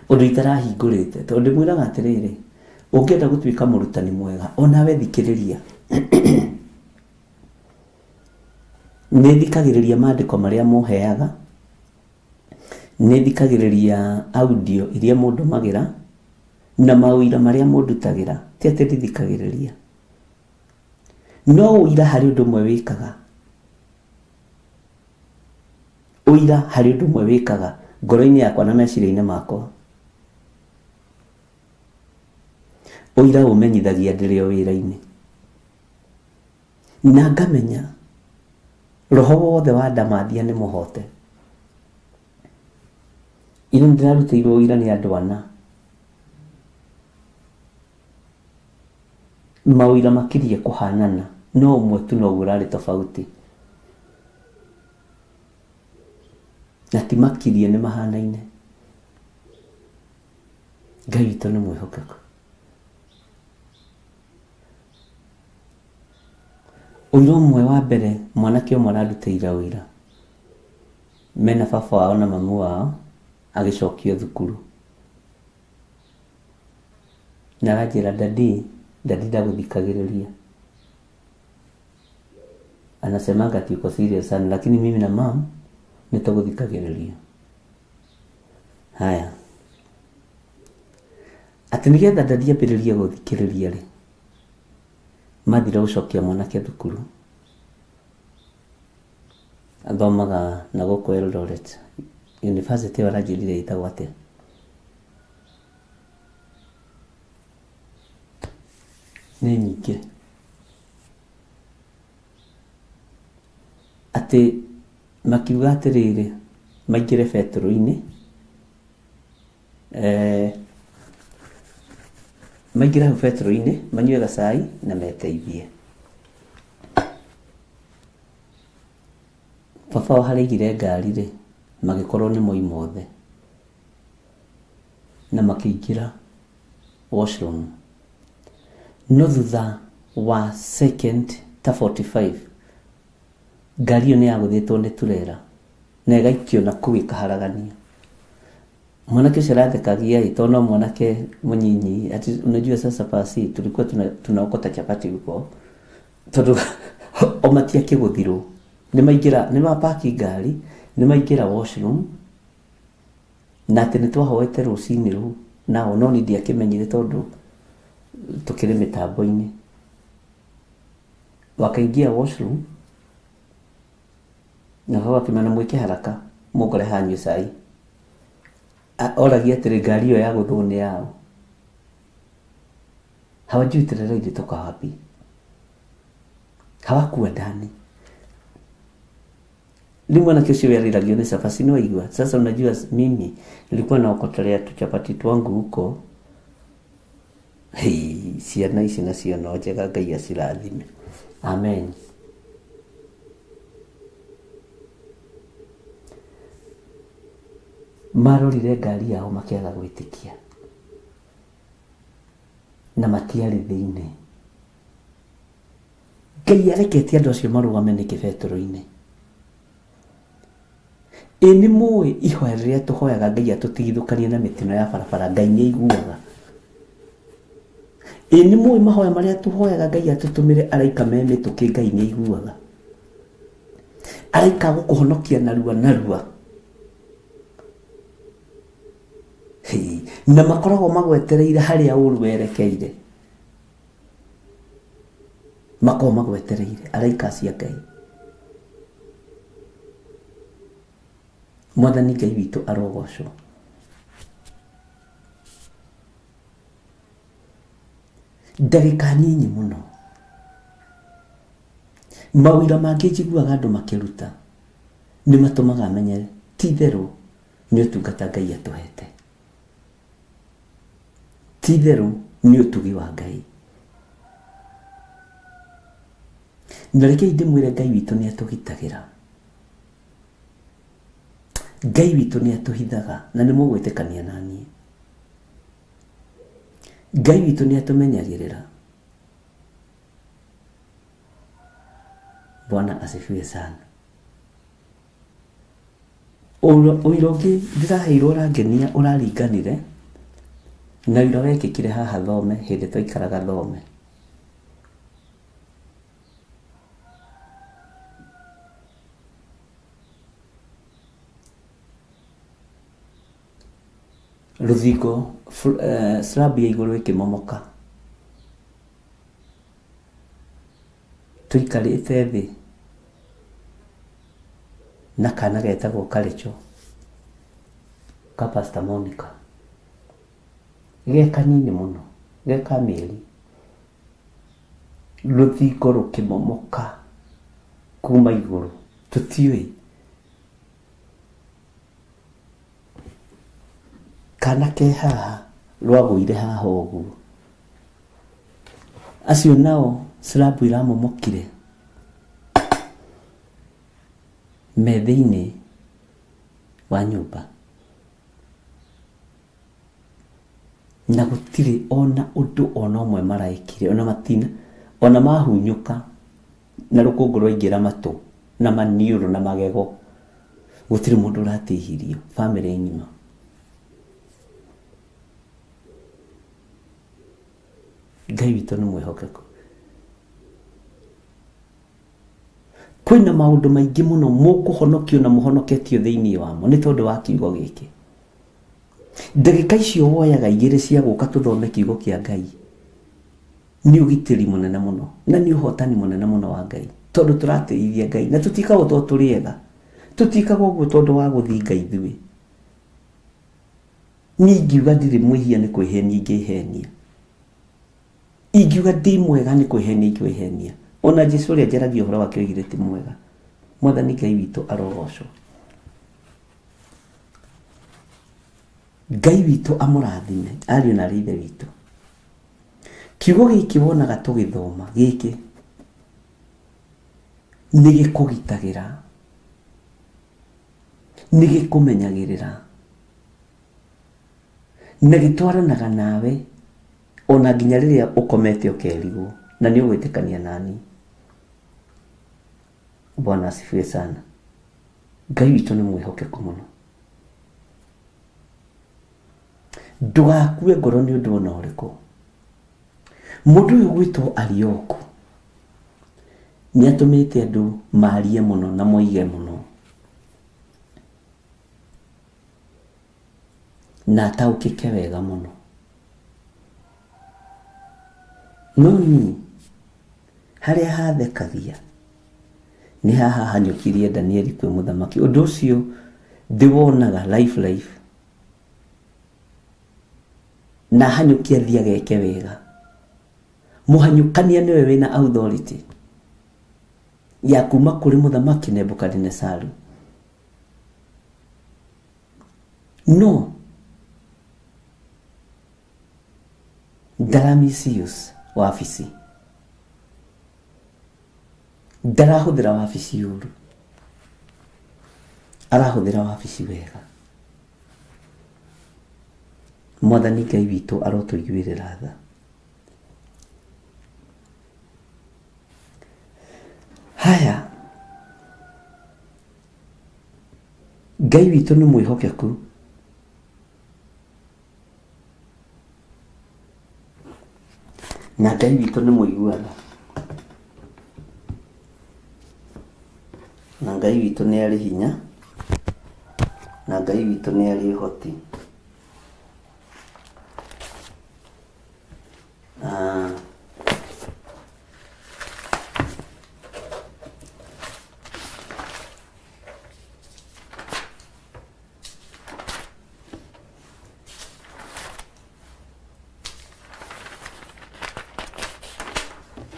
ũndũ itarahingũrĩte, tondũ ndĩmwĩraga atĩrĩrĩ, ũngĩenda gũtuĩka mũrutani mwega onawe thikĩrĩria. Nĩ thikagĩrĩria maandĩko marĩa mũheaga, nĩ thikagĩrĩria audio iria mũndũmagĩra na maũira marĩa mũndutagĩra. Ti atĩ ndithikagĩrĩria, no ũira harĩ ũndũ ũmwe wĩkaga. Ũira harĩ ũndũ ũmwe wĩkaga ngoro-inĩ yakwa na meciria-inĩ makwa. Ũira ũmenyithagia ndĩrĩ o wĩra-inĩ, na ngamenya roho wothe wa ndamathia nĩ mũhote. Ira ndĩrarutĩirwo ũira nĩ andũ ana, maũira makĩria kũhanana, no ũmwe tu noguo ũrarĩ tofauti, na ti makirie nĩ mahanaine. Ngai witũ nĩ mwĩhokeku. Ũira ũmwe wa mbere, mwanake ũmwe ararutĩire ũira mena baba wao na mamu wao, agĩcokio thukuru na aranjĩra, dadi, dadi ndagũthikagĩrĩria. Anasemaga ati uko serious sana, lakini mimi na mam nĩtũgũthikagĩrĩria. Haya, atĩ nĩgetha dadi ambĩrĩrie gũthikĩrĩria rĩ, mathire gũcokia mwanake thukuru. Athomaga na gũkũ Eldoret University, ĩyo aranjĩrire ĩtagwo atĩa? Nĩ nyingĩ. Atĩ makiuga atĩrĩrĩ, maingĩre betũrũ-inĩ, maingĩre hau betũrũ-inĩ manyue gacai na meteithie. Baba wao harĩa aigire ngari rĩ, magĩkorwo nĩ moima othe na makĩingĩra washroom. No thutha wa second ta 45 ngari ĩyo nĩ yagũthĩtwo nĩ turera na ĩgaikio na kũu ĩkaharagania. Mwanake ũcio arathekagia ĩ tondũ no mwanake mũnyinyi ati unajua sasa pasi tulikuwa tunaokota chapati huko tondũ o matiakĩgũthirwo nĩ maingĩra nĩ mapaki ngari nĩ maingĩra washroom na atĩ nĩ twahoete rũcinĩ rũu nao no niĩ ndiakĩmenyire tondũ tũkĩrĩ mĩtambo-inĩ. Wakaingia washroom na baba akĩmena mwĩke haraka mũngore hanyue cai. Oragia atĩrĩ ngari ĩyo yagũthwo nĩ yao. Hawajui terera ilitoka wapi, hawakuwa ndani. Rĩu mwanake ũcio werĩragio nĩ cabaci nĩ waigua. Sasa unajua mimi nilikuwa naokotelea tu chapati twangu huko. Hei, ciana ici nacio no njega Ngai acirathime. Amen. Marorire ngari yao makĩaga gwĩtĩkia na matiarĩ thĩinĩ. Ngai areketie andũ acio marũgame nĩkĩ betũrũ-inĩ? Ĩ nĩ mũĩ ihoya rĩrĩa tũhoyaga Ngai atũtigithũkanie na mĩtino ya barabara Ngai nĩ aiguaga. Ĩ nĩ mũĩ mahoya marĩa tũhoyaga Ngai atũtũmĩre araika me mĩtũkĩ Ngai nĩ aiguaga. Araika gũkũhonokia narua narua. Hei, na makoragwo magwetereire harĩa ũru werekeire. Makoragwo magwetereire araika acio a Ngai. Mwathani Ngai witũ arogocwo. Ndagĩka nyinyi mũno mawĩra mangĩ njiguaga andũ makĩruta nĩ matũmaga menye ti itherũ nĩ ũtungata Ngai atũhete, ti itherũ nĩ ũtugi wa Ngai. Na rekei ndĩmwĩre Ngai witũ nĩ atũgitagĩra, Ngai witũ nĩ atũhithaga na nĩ mũgwĩtĩkania na niĩ. Ngai witũ nĩ atũmenyagĩrĩra. Bwana asifiwe sana. Ũira ũngĩ ndĩraheirwo ũrangenia ũraringanire na ũira wekĩkire haha Thome hĩndĩ twaikaraga Thome. Rũthingo slab ya igũrũ ĩkĩmomoka. Tũikarĩte thĩ na kana getagwo Karecho ka Pastor Monica. Ge kanini mũno, ge ka mĩeri. Rũthingo rũkĩmomoka kuma igũrũ tũtiũĩ. Kana ke haha rwagũire haha ũguo. Acio nao slab iramomokire me thĩinĩ wa nyũmba na gũtirĩ ona ũndũ ona ũmwe maraĩkire, ona matina ona mahunyũka na rũkũngũ rwaingĩra matũ na maniũrũ na magego, gũtirĩ mũndũ ũratihirio bamĩrĩ ng'ima. Ngai witũ nĩ mwĩhokeku. Kwĩna maũndũ maingĩ mũno mũkũhonokio na mũhonoketio thĩinĩ wamo nĩ tondũ wa kiugo gĩkĩ. Ndagĩka icio woyaga igĩrĩ cia gũka tũthome kiugo kĩa Ngai nĩ ũgitĩri mũnene mũno na nĩ ũhotani mũnene mũno wa Ngai, tondũ tũratĩithia Ngai na tũtikaga tondũ tũrĩ ega, tũtikaga ũguo tondũ wa gũthinga ithuĩ. Niĩ ingiuga ndirĩ mwĩhia nĩ kwĩhenia ingĩhenia, ingiuga ndĩ mwega nĩ kwĩhenia ingĩhenia. Ona Jesũ ũrĩa njaragia ũhoro wake oigire ti mwega. Mwathani Ngai witũ arogocwo. Ngai witũ amũrathime ariũ na arĩ ithe witũ. Kiugo gĩkĩ wonaga tũgĩthoma gĩkĩ nĩ gĩkũgitagĩra, nĩ gĩkũmenyagĩrĩra na gĩtwaranaga nawe Ona nginya rĩrĩa ũkomete ũkerigwo na nĩ ũgwĩtĩkania nani. Bwana asifiwe sana. Ngai witũ nĩ mwĩhokeku mũno. Ndũgakue ngoro nĩ ũndũ ona ũrĩkũ. Mũndũ ũyũ gwĩtwo Arioku nĩ atũmĩte andũ marie mũno na moige mũno na ataũkĩke wega mũno. No niĩ harĩa hathekagia nĩ haha hanyũkirie Danieli kwĩ mũthamaki. Ũndũ ũcio ndĩwonaga life na hanyũkia athiĩ ageke wega. Mũhanyũkania nĩwe wĩna authority ya kuma kũrĩ mũthamaki Nebukadinesaru. No ndaramisuse wabici, ndarahũthĩra wabici ũru, arahũthĩra wabici wega. Mwathani Ngai witũ arotũiguĩrĩra tha. Haya, Ngai witũ nĩ mwĩhokeku. Na Ngai witũ nĩ mũiguana. Na Ngai witũ nĩ arĩ hinya. Na Ngai witũ nĩ arĩ ũhoti.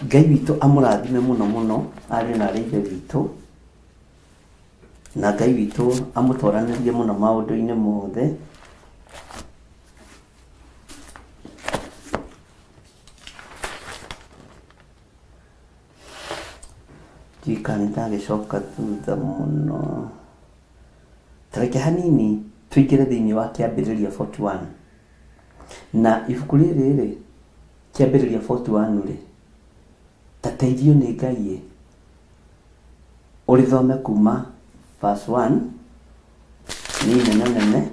Ngai witũ amũrathime mũno mũno arĩ na arĩ ithe witũ, na Ngai witũ amũtwaranĩrie mũno maũndũ-inĩ mothe. Ndiũĩ ndagĩcoka thutha mũno. Ta reke hanini tũingĩre thĩinĩ wa kĩambĩrĩria 41. Na ibuku rĩrĩ rĩ, kĩambĩrĩria 41 rĩ, ta teithio nĩ Ngai ũrĩthome kuma verse 1 nĩ nene nene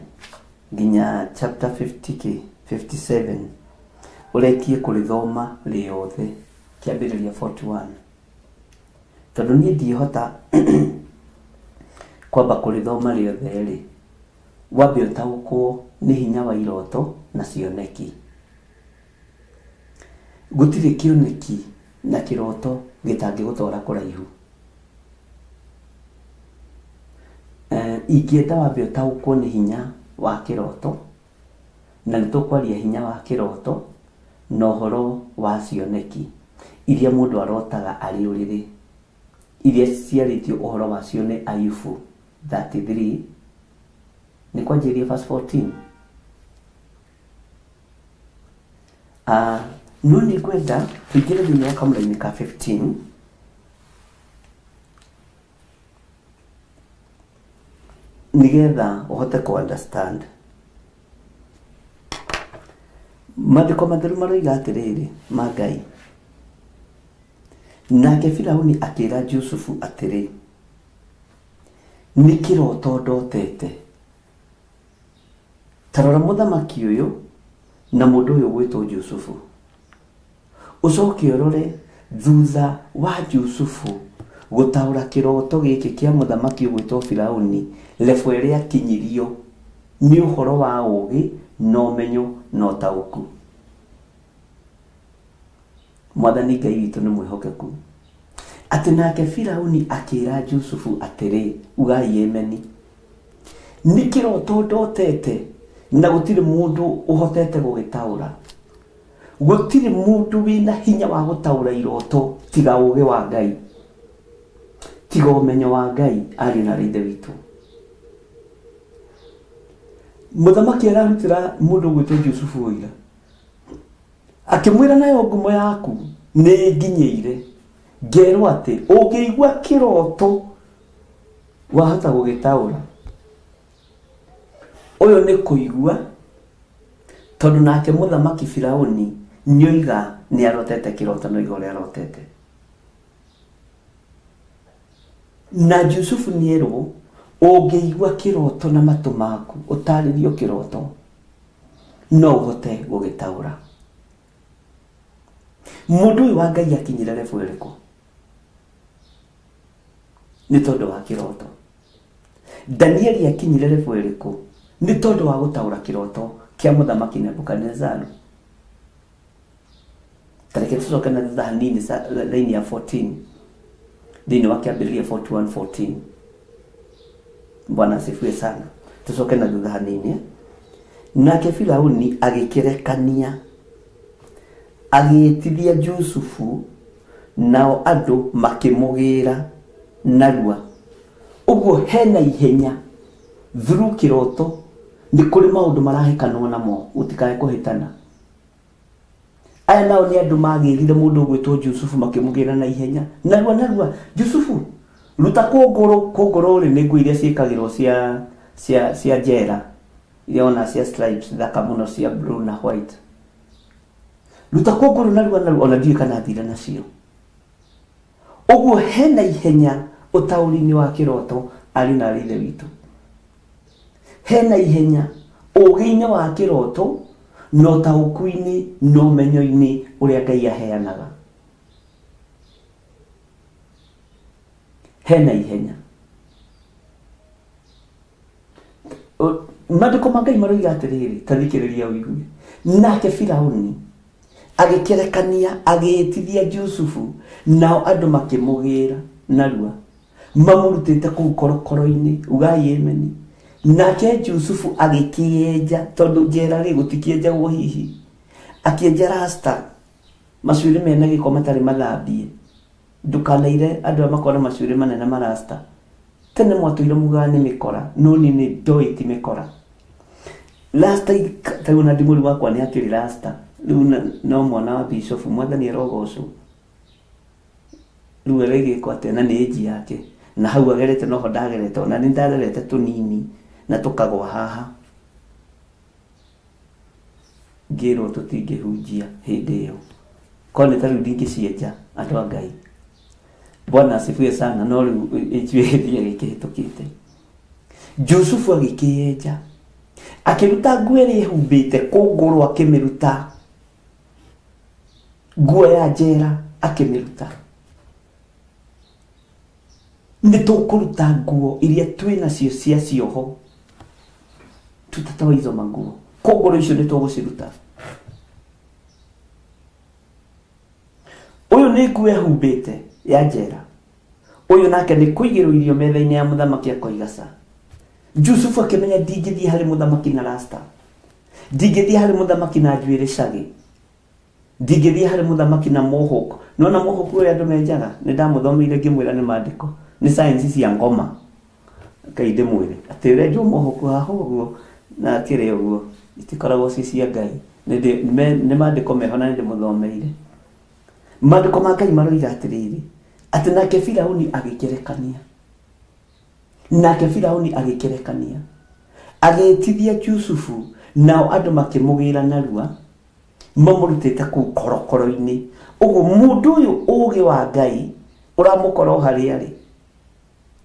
nginya chapter 50 57 ũrekie kũrĩthoma rĩothe kĩambĩrĩria 41, tondũ niĩ ndihota kwamba kũrĩthoma rĩothe rĩ, wambe ũtaũkwo nĩ hinya wa iroto na cioneki. Gũtirĩ kĩoneki na kĩroto gĩtangĩgũtwara kũraihu. Ingĩenda wambe ũtaũkwo nĩ hinya wa kĩroto, na nĩ tũkwaria hinya wa kĩroto na ũhoro wa cioneki iria mũndũ arotaga arĩ ũrĩrĩ, iria ciarĩtio ũhoro wacio nĩ Ayubu 33 nĩ kwanjĩrĩria verse 14. No nĩ ngwenda tũingĩre thĩinĩ wa kamũrainĩ ka 15 nĩgetha ũhote kũ understand. Maandĩko matheru maroiga atĩrĩrĩ ma Ngai. Nake Firauni akĩra Jusufu atĩrĩ, nĩ kĩroto ndotete. Ta rora mũthamaki ũyũ na mũndũ ũyũ ũgwĩtwo Jusufu. Ũcoke ũrore thutha wa Jusufu gũtaũra kĩroto gĩkĩ kĩa mũthamaki ũgwĩtwo Firauni, level ĩrĩa akinyirio nĩ ũhoro wa ũũgĩ na ũmenyo na ũtaũku. Mwathani Ngai witũ nĩ mwĩhokeku. Atĩ nake Firauni akĩra Jusufu atĩrĩ, ugai Yemeni, nĩ kĩroto ndotete na gũtirĩ mũndũ ũhotete gũgĩtaũra. Gũtirĩ mũndũ wĩna hinya wa gũtaũra iroto tiga ũũgĩ wa Ngai, tiga ũmenyo wa Ngai arĩ na ithe witũ. Mũthamaki ararutĩra mũndũ ũgwĩtwo Jusufu ũira, akĩmwĩra nayo ngumo yaku nĩ nginyĩire, ngerwo atĩ ũngĩigua kĩroto wahota gũgĩtaũra. Ũyũ nĩ kũigua, tondũ nake mũthamaki Firauni Nĩoiga nĩarotete kĩroto no iga ũrĩa arotete. Na Jusufu nĩerwo ũngĩigua kĩroto na matũ maku ũtarĩrio kĩroto no ũhote gũgĩtaũra. Mũndũ ũyũ wa Ngai akinyire level ĩrĩkũ? Nĩ tondũ wa kĩroto. Danieli akinyire level ĩrĩkũ? Nĩ tondũ wa gũtaũra kĩroto kĩa mũthamaki Nebukadnezaru. Tareke tũcoke na thutha hanini line ya 14 thĩinĩ wa kĩambĩrĩria 41:14. Bwana asifiwe sana. Tũcoke na thutha hanini. Nake Firauni agĩkĩrekania agĩĩtithia Jusufu, nao andũ makĩmũgĩra narua. Ũguo hena ihenya through kĩroto nĩ kũrĩ maũndũ marahĩkanwo namo, gũtikae kũhĩtana. Aya nao nĩ andũ magĩrire mũndũ ũgwĩtwo Jusufu makĩmũgĩra na ihenya narua narua. Jusufu ruta kũngũrũ. Kũngũrũ rĩ nĩ nguo iria ciĩkagĩrwo cia njera, iria ona cia stripes thaka mũno cia blue na white. Ruta kũngũrũ narua narua, ona ndiũĩ kana athire nacio. Ũguo hena ihenya ũtaũri-inĩ wa kĩroto arĩ na arĩ ithe witũ. Hena ihenya ũũgĩ-inĩ wa kĩroto na ũtaũku-inĩ na ũmenyo-inĩ ũrĩa Ngai aheanaga. Hena ihenya. Maandĩko ma Ngai maroiga atĩrĩrĩ, ta thikĩrĩria ũigue. Nake Firauni agĩkĩrekania agĩĩtithia Jusufu, nao andũ makĩmũgĩra narua mamũrutĩte kũu korokoro-inĩ. Ugai ameni. Nake Jusufu agĩkĩenja, tondũ njera rĩ gũtikĩenjagwo hihi, akĩenja rasta macuĩrĩ mena gĩko matarĩ mathambie. Ndũkanaire andũ arĩa makoragwo na macuĩrĩ manene marasta. Tene mwatũire mugaga nĩ mĩkora, no niĩ nĩ ndoĩ ti mĩkora. Rasta tarĩu ona ndimũri wakwa nĩ akĩrĩ rasta. Rĩu no mwana wa bishofu, mwathani arogocwo. Rĩu arĩgĩkwo atĩa na nĩ ĩnji yake. Na hau agerete noho ndagerete, ona nĩ ndarerete tũnini na tũkagwa haha. Ngĩrwo tũtingĩhunjia hĩndĩ ĩyo. Korwo nĩ ta rĩu ndingĩcienja andũ a Ngai. Bwana asifiwe sana. No rĩu ĩnjuĩ ĩthiĩ gĩkĩhĩtũkĩte. Jusufu agĩkĩenja, akĩruta nguo ĩrĩa ĩhumbĩte kũngũrũ, akĩmĩruta nguo ya njera akĩmĩruta. Nĩ tũkũruta nguo iria twĩ nacio cia cioho, tutatoa hizo manguo. Kũngũrũ icio nĩ tũgũciruta. Ũyũ nĩ nguo ehumbĩte ya njera, ũyũ nake nĩ kũigĩrwo irio metha-inĩ ya mũthamaki akoiga ca. Jusufu akĩmenya ndingĩthiĩ harĩ mũthamaki na rasta, ndingĩthiĩ harĩ mũthamaki na njuĩrĩ cagĩ, ndingĩthiĩ harĩ mũthamaki na mohawk. Nona mohawk ũrĩa andũ menjaga, nĩ ndamũthomeire ngĩmwĩra nĩ maandĩko, nĩ science cia ngoma. Ngai ndĩmwĩre atĩ ũrenjwo mohawk haha ũguo na kĩrĩa ũguo itikoragwo ci cia Ngai. Nĩ maandĩko meho na nĩ ndĩmũthomeire. Maandĩko ma Ngai maroiga atĩrĩrĩ, atĩ nake Firauni agĩkĩrekania, nake Firauni agĩkĩrekania agĩĩtithia Jusufu, nao andũ makĩmũgĩra narua mamũrutĩte kũu korokoro-inĩ. Ũguo mũndũ ũyũ ũũgĩ wa Ngai ũramũkora o harĩa arĩ,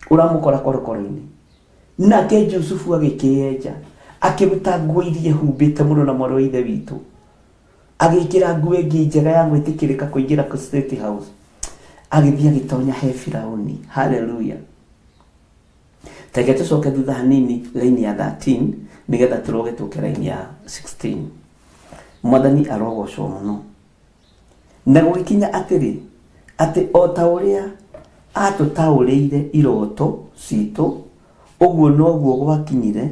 ũramũkora korokoro-inĩ. Nake Jusufu agĩkĩenja, akĩruta nguo iria ehumbĩte mũno na mwarĩ wa ithe witũ, agĩkĩra nguo ĩngĩ njega ya gwĩtĩkĩrĩka kũingĩra kũ State House, agĩthiĩ agĩtonya he Firauni. Haleluya. Teke tũcoke thutha hanini line ya 13 nĩgetha tũroge tũke line ya 16. Mwathani arogocwo mũno. Na gũgĩkinya atĩrĩ, atĩ o ta ũrĩa atũtaũrĩire iroto citũ, ũguo noguo gwakinyire,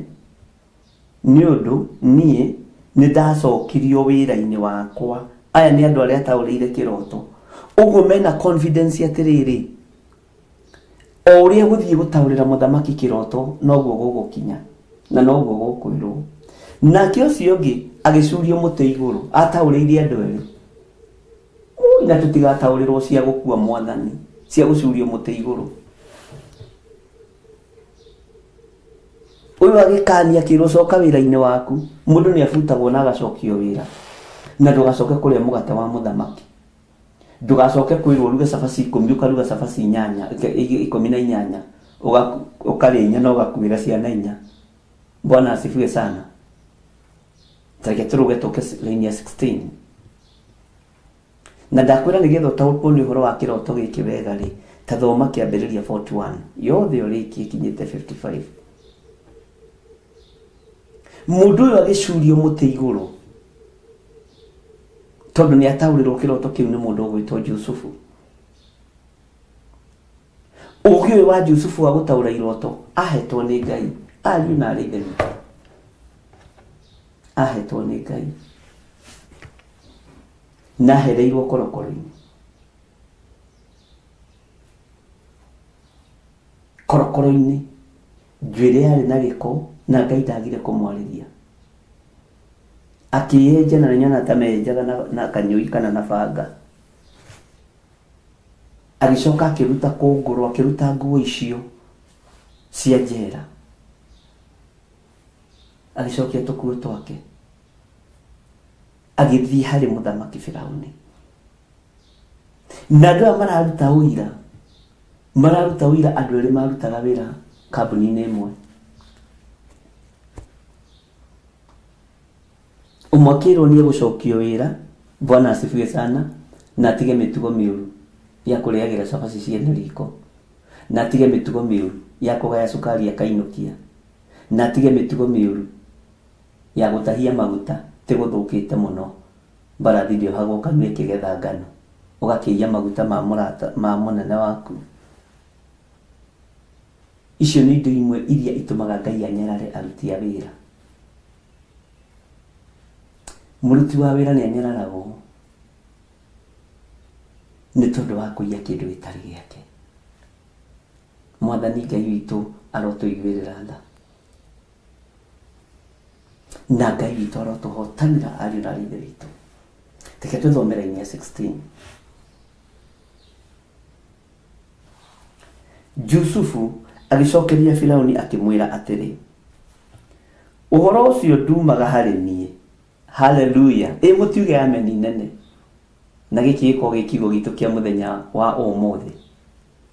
nĩ ũndũ niĩ nĩ ndacokirio wĩra-inĩ wakwa. Aya nĩ andũ arĩa ataũrĩire kĩroto. Ũguo mena confidence atĩrĩrĩ, o ũrĩa gũthiĩ gũtaũrĩra mũthamaki kĩroto noguo gũgũkinya na noguo gũkwĩrwo. Nake ũcio ũngĩ agĩcurio mũtĩ igũrũ, ataũrĩire andũ erĩ. Ui, na tũtigataũrĩrwo cia gũkua mwathani, cia gũcurio mũtĩ igũrũ. Ũyũ agĩkania akĩrwo coka wĩra-inĩ waku, mũndũ nĩ abutagwo na agacokio wĩra. Na ndũgacoke kũrĩa mũgate wa mũthamaki. Ndũgacoke kwĩrwo ũruge cabaci 10 ũkaruga cabaci 8 18 ũkarĩa 4 na ũgakuĩra ciana 4. Bwana asifiwe sana. Tareke tũrũge tũke line ya 16. Na ndakwĩra nĩgetha ũtaũkwo nĩ ũhoro wa kĩroto gĩkĩ wega rĩ, ta thoma kĩambĩrĩria 41 yothe ũrĩkie ĩkinyĩte 55. Mũndũ ũyũ agĩcurio mũtĩ igũrũ tondũ nĩ ataũrĩrwo kĩroto kĩu nĩ mũndũ ũgwĩtwo Jusufu. Ũũgĩ ũyũ wa Jusufu wa gũtaũra iroto ahetwo nĩ Ngai, ariũ na arĩ ithe witũ, ahetwo nĩ Ngai na ahereirwo korokoro-inĩ. Korokoro-inĩ njuĩrĩ yarĩ na gĩko na Ngai ndagire kũmwarĩria. Akĩyenja na nĩnyona ta menjaga na kanyũi kana na banga. Agĩcoka akĩruta kũngũrũ, akĩruta nguo icio cia njera, agĩcokia tũkuo twake, agĩthiĩ harĩ mũthamaki Firauni. Na andũ aya mararuta ũira andũ erĩ marutaga wĩra kambuni-inĩ ĩmwe. Ũmwe akĩrwo nĩ egũcokio wĩra, Bwana asifiwe sana, na atige mĩtugo mĩũru ya kũrĩagĩra cabaci ciene riko, na atige mĩtugo mĩũru ya kũgaya cukari akainũkia, na atige mĩtugo mĩũru ya gũtahia maguta tĩ gũthũkĩte mũno, mbarathi ndĩohagwo kanua ĩkĩgetha ngano, ũgakĩiya maguta ma mũrata ma mũnene waku. Icio nĩ indo imwe iria itũmaga Ngai anyarare aruti a wĩra. Mũruti wa wĩra nĩ anyararagwo nĩ tondũ wa kũiya kĩndũ gĩtarĩ gĩake. Mwathani Ngai witũ arotũiguĩrĩra tha, na Ngai witũ arotũhotanĩra ariũ na ithe witũ. Reke tũthome line ya 16. Jusufu agĩcokeria Firauni akĩmwĩra atĩrĩ, ũhoro ũcio ndumaga harĩ niĩ. Hallelujah. Ĩ mũtiuge amen nene. Na gĩkĩ gĩkorwo gĩ kiugo gitũ kĩa mũthenya wa ũmũthĩ.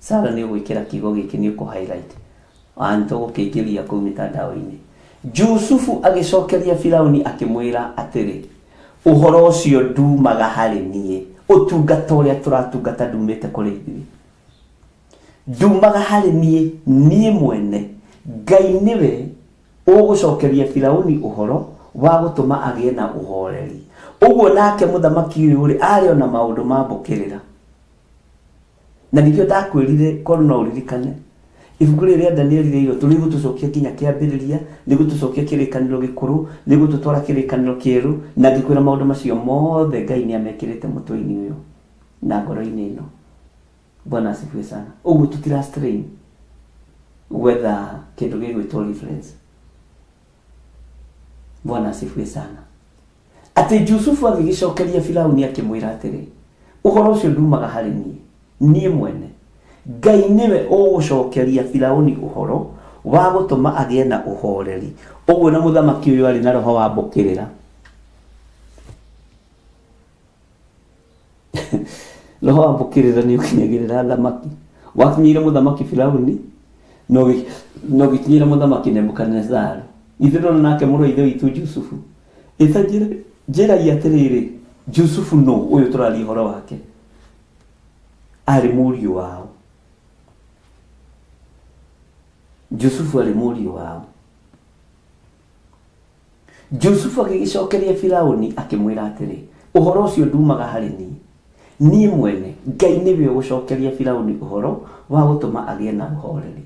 Sara nĩ ũgwĩkĩra kiugo gĩkĩ nĩ ũkũ highlight. Nĩ tũgũkĩingĩria kũu mĩtandao-inĩ. Jusufu agĩcokeria Firauni akĩmwĩra atĩrĩ, ũhoro ũcio ndumaga harĩ niĩ, ũtungata ũrĩa tũratungata ndumĩte kũrĩ ithuĩ. Ndumaga harĩ niĩ, niĩ mwene. Ngai nĩwe ũgũcokeria Firauni ũhoro wa gũtũma agĩe na ũhoreri. Ũguo nake mũthamaki ũyũ rĩ, arĩ ona maũndũ ma mbũkĩrĩra. Na nĩkĩo ndakwĩrire korwo no ũririkane ibuku rĩrĩ rĩa Danieli rĩirwo tũrĩgũtũcokia nginya kĩambĩrĩria, nĩgũtũcokia kĩrĩkanĩro gĩkũrũ, nĩgũtũtwara kĩrĩkanĩro kĩerũ, na ngĩkwĩra maũndũ macio mothe Ngai nĩamekĩrĩte mũtwe-inĩ ũyũ na ngoro-inĩ ĩno. Bwana asifiwe sana. Ũguo tũtira strain gwetha kĩndũ gĩgwĩtwo reference. Bwana asifiwe sana. Atĩ Jusufu agĩgĩcokeria Firauni akĩmwĩra atĩrĩ, ũhoro ũcio ndumaga harĩ niĩ, niĩ mwene. Ngai nĩwe ũgũcokeria Firauni ũhoro wa gũtũma agĩe na ũhoreri. Ũguo na mũthamaki ũyũ arĩ na roho wa mbũkĩrĩra. Roho wa mbũkĩrĩra nĩ ũkinyagĩrĩra athamaki. Wakinyĩire mũthamaki Firauni, no gĩkinyĩra mũthamaki Nebukadnezari. Ithuĩ ndona nake mũrũ wa ithe witũ Jusufu. Ĩta njĩrai atĩrĩrĩ, Jusufu nũ ũyũ tũraria ũhoro wake? Arĩ mũriũ wao. Jusufu arĩ mũriũ wao. Jusufu agĩgĩcokeria Firauni akĩmwĩra atĩrĩ, ũhoro ũcio ndumaga harĩ niĩ, niĩ mwene. Ngai nĩwe ũgũcokeria Firauni ũhoro wa gũtũma agĩe na ũhoreri.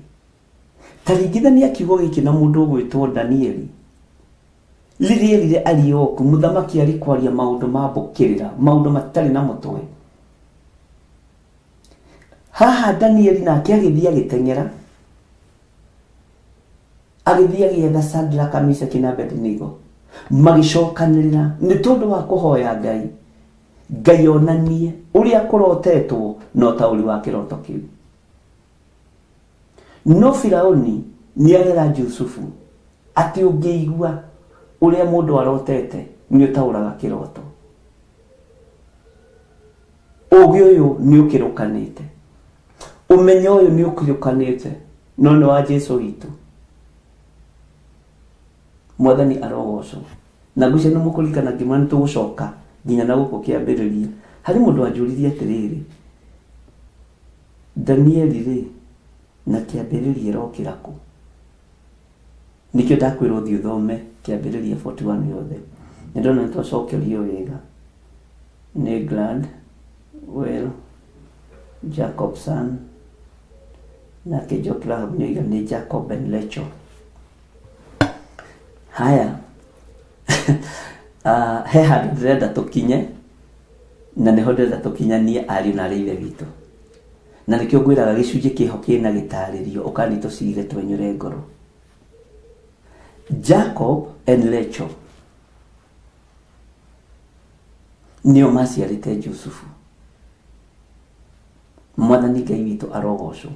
Ta ringithania kiugo gĩkĩ na mũndũ ũgwĩtwo Danieli. Rĩrĩa erire Arioku, mũthamaki arĩ kwaria maũndũ ma mbũkĩrĩra, maũndũ matarĩ na mũtwe. Haha Danieli nake agĩthiĩ agĩteng'era, agĩthiĩ agĩetha Shadraka, Meshaki na Abednego, magĩcokanĩrĩra nĩ tondũ wa kũhoya Ngai. Ngai onanie ũrĩa kũrotetwo na ũtaũri wa kĩroto kĩu. No Firauni nĩ arera Jusufu atĩ ũngĩigua ũrĩa mũndũ arotete nĩ ũtaũraga kĩroto. Ũgĩ ũyũ nĩ ũkĩrũkanĩte, ũmenyo ũyũ nĩ ũkĩrũkanĩte, no nĩ wa Jesu witũ. Mwathani arogocwo. Na ngwĩciria nĩ mũkũririkana ngĩmwĩra nĩ tũgũcoka nginya na gũkũ kĩambĩrĩria. Harĩ mũndũ wanjũririe atĩrĩrĩ, Danieli rĩ na kĩambĩrĩria ĩrokĩra kũ? Nĩkĩo ndakwĩra ũthiĩ ũthome kĩambĩrĩria 41 yothe. Nĩ ndona nĩ twacokerio wega nĩ Glad Well Jacobson, nake Joe Graham nĩoiga nĩ Jacob and Rachel. Haya, he handũ ndĩrenda tũkinye, na nĩho ndĩrenda tũkinyanie ariũ na arĩ ithe witũ. Na nĩkĩo ngwĩraga gĩcunjĩ kĩho kĩna gĩtarĩrio ũkani tũcire twenyũre ngoro. Jacob and Rachel nĩo maciarĩte Jusufu. Mwathani Ngai witũ arogocwo.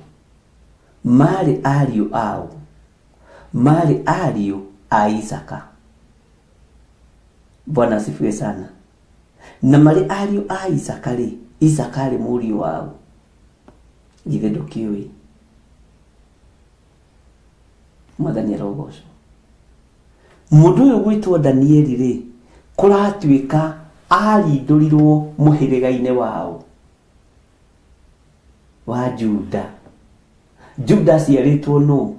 Marĩ ariũ ao, marĩ ariũ a Isaka. Bwana asifiwe sana. Na marĩ ariũ a Isaka rĩ, Isaka arĩ mũriũ wao. Githĩ ndũkĩũĩ? Mwathani arogocwo. Mũndũ ũyũ gwĩtwo Danieli rĩ, kũratuĩka arindũrirwo mũhĩrĩga-inĩ wao wa Juda. Juda aciarĩtwo nũ?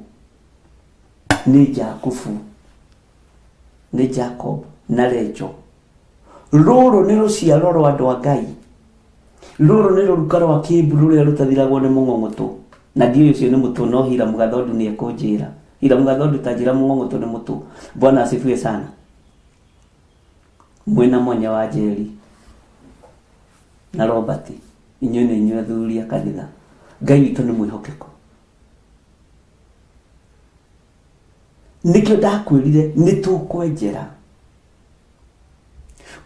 Nĩ Jakubu, nĩ Jacob na Rachel. Rũrũ nĩ rũciaro rwa andũ a Ngai. Rũrũ nĩ rũruka rwa kĩmbu rũrĩa rũtathiragwo nĩ mũng'ong'otũ. Na ndiũĩ ũcio nĩ mũtũ, no Hira Mũgathondu nĩ ekũnjĩra. Hira Mũgathondu ta njĩra mũng'ong'otũ nĩ mũtũ. Bwana asifiwe sana. Mwĩna mwanya wa Njeri na Robert, inyuĩ nĩ inyuĩ athuri a kanitha. Ngai witũ nĩ mwĩhokeku. Nĩkĩo ndakwĩrire nĩ tũkwenjera.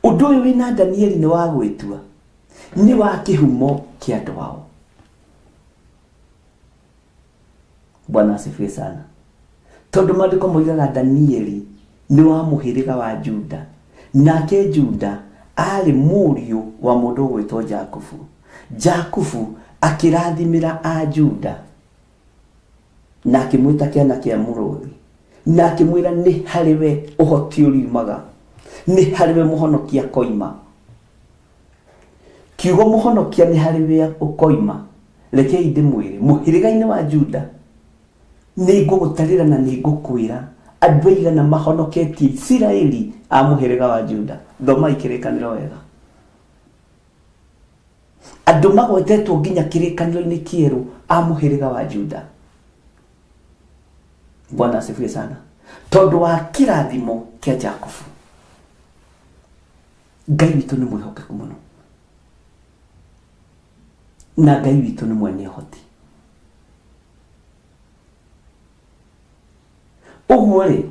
Ũndũ ũyũ wĩna Danieli nĩ wa gwĩtua, nĩ wa kĩhumo kĩa andũ ao. Bwana asifiwe sana. Tondũ maandĩko moigaga Danieli nĩ wa mũhĩrĩga wa Juda, nake Juda arĩ mũriũ wa mũndũ ũgwĩtwo Jakubu. Jakubu akĩrathimĩra a Juda na akĩmwĩta kĩana kĩa mũrũthi, na akĩmwĩra nĩ harĩ we ũhoti ũriumaga, nĩ harĩ we mũhonokia koima. Kiugo mũhonokia nĩ harĩ we ũkoima. Rekei ndĩmwĩre, mũhĩrĩga-inĩ wa Juda nĩ ngũgũtarĩra na nĩ ngũkwĩra andũ aigana mahonoketie Isiraeli a mũhĩrĩga wa Juda. Thomai kĩrĩkanĩro wega. Andũ magwetetwo nginya kĩrĩkanĩro-inĩ kĩerũ a mũhĩrĩga wa Juda. Bwana asifiwe sana. Tondũ wa kĩrathimo kĩa Jakubu. Ngai witũ nĩ mwĩhokeku mũno, na Ngai witũ nĩ mwene ũhoti. Ũguo rĩ,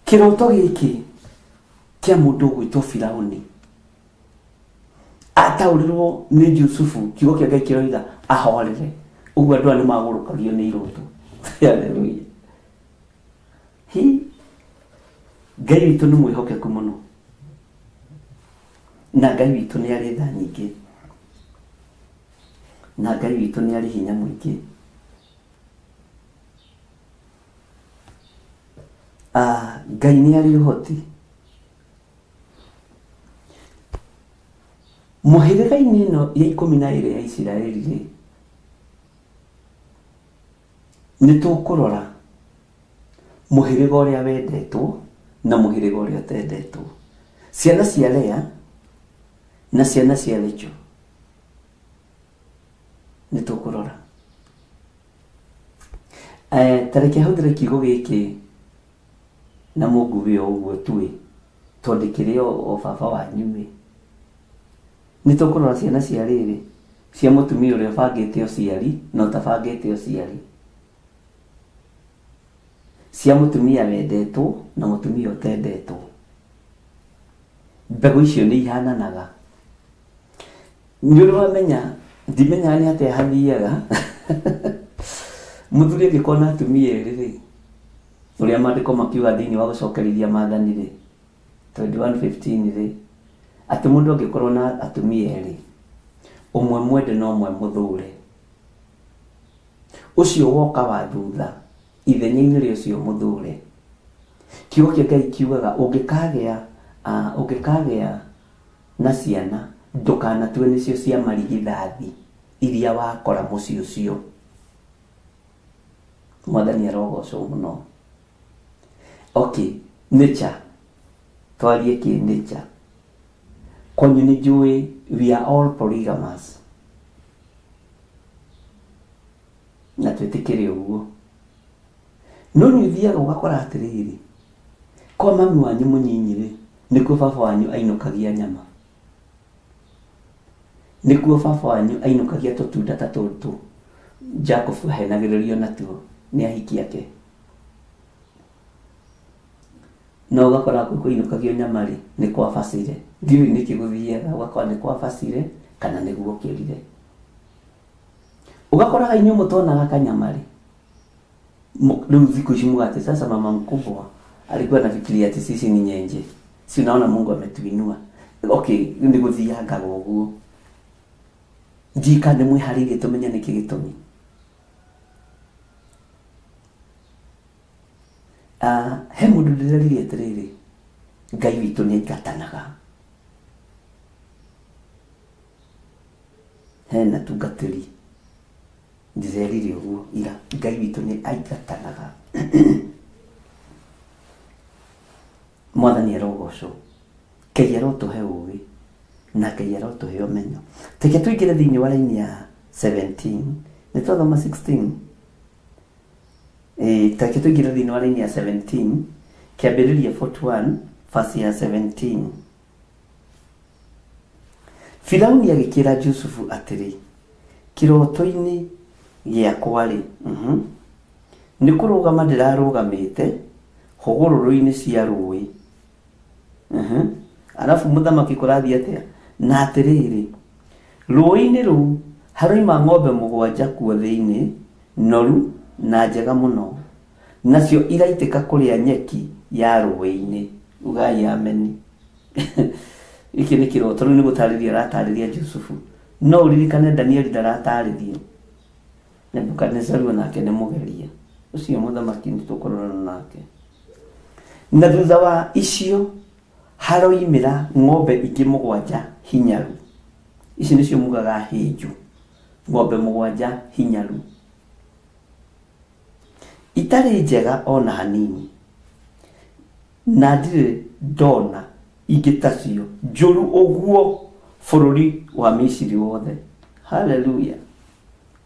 kĩroto gĩkĩ kĩa mũndũ ũgwĩtwo Firaũni ataũrĩrwo nĩ Jusufu, kiugo kĩa Ngai kĩroiga ahorere. Ũguo andũ aya nĩ magũrũkagio nĩ iroto. Haleluya. Hi, Ngai witũ nĩ mwĩhokeku mũno, na Ngai witũ nĩ arĩ tha nyingĩ, na Ngai witũ nĩ arĩ hinya mũingĩ. Ngai nĩ arĩ ũhoti. Mũhĩrĩga-inĩ ĩno ya 12 ya Isiraeli rĩ, nĩ tũkũrora mũhĩrĩga ũrĩa wendetwo na mũhĩrĩga ũrĩa ũtendetwo, ciana cia Lea na ciana cia Rachel. Nĩ tũkũrora. Ta reke hũthĩre kiugo gĩkĩ na mũnguwe o ũguo tuĩ, tondũ kĩrĩ o baba wanyu ĩ. Nĩ tũkũrora ciana cia rĩrĩ, cia mũtumia ũrĩa ũbangĩte ũciari na ũtabangĩte ũciari, cia mũtumia wendetwo na mũtumia ũtendetwo. Mbegũ icio nĩ ihananaga. Nĩ ũrĩ wamenya, ndimenyaga nĩ atĩa hathiaga. Mũthuri angĩkorwo na atumia erĩ rĩ, ũrĩa maandĩko makiuga thĩinĩ wa gũcokerithia maathani rĩ, 21:15 rĩ, atĩ mũndũ angĩkorwo na atumia erĩ, Ũmwe mwende na ũmwe mũthũre. Ũcio woka wa thutha ithenya-inĩ rĩa ũcio mũthũre. Kiugo kĩa Ngai kiugaga ũngĩkagĩa na ciana ndũkanatue nĩcio cia marigithathi iria wakora mũciĩ ũcio. Mwathani arogocwo mũno. Okay, nature. Twarie kĩ nature. Kwanyu nĩ njũĩ we are all polygamous. Na twĩtĩkĩre ũguo. No nĩ ũthiaga ũgakora atĩrĩrĩ, kwa mami wanyu mũnyinyi rĩ, nĩkuo baba wanyu ainũkagia nyama. Nĩkuo baba wanyu ainũkagia tũtunda ta tũtũ Jacob ahenagĩrĩrio natuo nĩ ahiki ake. No ũgakora kũu kũinũkagio nyama rĩ, nĩ kwa bacire. Ndiũĩ nĩkĩ gũthiaga ũgakora nĩ kwa bacire kana nĩguo ũkĩrire. Ũgakoraga inyuĩ mũtonaga kanyama rĩ, rĩu thikũ ici mũgate sasa mama mkubwa alikuwa anafikiria ati sisi ni nyenje. Si unaona Mungu ametuinua. Okay, nĩ gũthiangaga ũguo. Njika nĩ mwĩharĩirie tũmenye nĩkĩ gĩtũmi. He mũndũ ndĩrerire atĩrĩrĩ, Ngai witũ nĩ aingatanaga. Hena tungatĩri ndĩrerire ũguo ira, Ngai witũ nĩ aingatanaga. Mwathani arogocwo. Ngai arotũhe ũũgĩ na Ngai arotũhe ũmenyo. Reke tũingĩre thĩinĩ wa raini ya 17. Nĩ twathoma 16. Reke tũingĩre thĩinĩ wa raini ya 17, kĩambĩrĩria 41 verse ya 17. Firauni agĩkĩra Jusufu atĩrĩ, kĩroto-inĩ gĩakwa rĩ, nĩ kũrũgama ndĩrarũgamĩte hũgũrũrũ-inĩ cia rũĩ. Arabu mũthamaki kũrathiĩ atĩa? Na atĩrĩrĩ, rũĩ-inĩ rũu haroima ng'ombe mũgwanja kuo thĩinĩ, noru na njega mũno, nacio iraitĩka kũrĩa nyeki ya rũĩ-inĩ. Ugai ameni. Gĩkĩ nĩ kĩroto, rĩu nĩ gũtarĩria aratarĩria Jusufu. No ũririkane Danieli ndaratarĩrio. Nebukadnezaru onake nĩ mũgeria. Ũcio mũthamaki nĩ tũkũrorana nake. Na thutha wa icio haroimĩra ng'ombe ingĩ mũgwanja hinyaru. Ici nĩcio mugaga hĩnju. Ng'ombe mũgwanja hinyaru. Itarĩ njega ona hanini. Na ndirĩ ndona ingĩ tacio njũru ũguo bũrũri wa Misiri wothe. Hallelujah.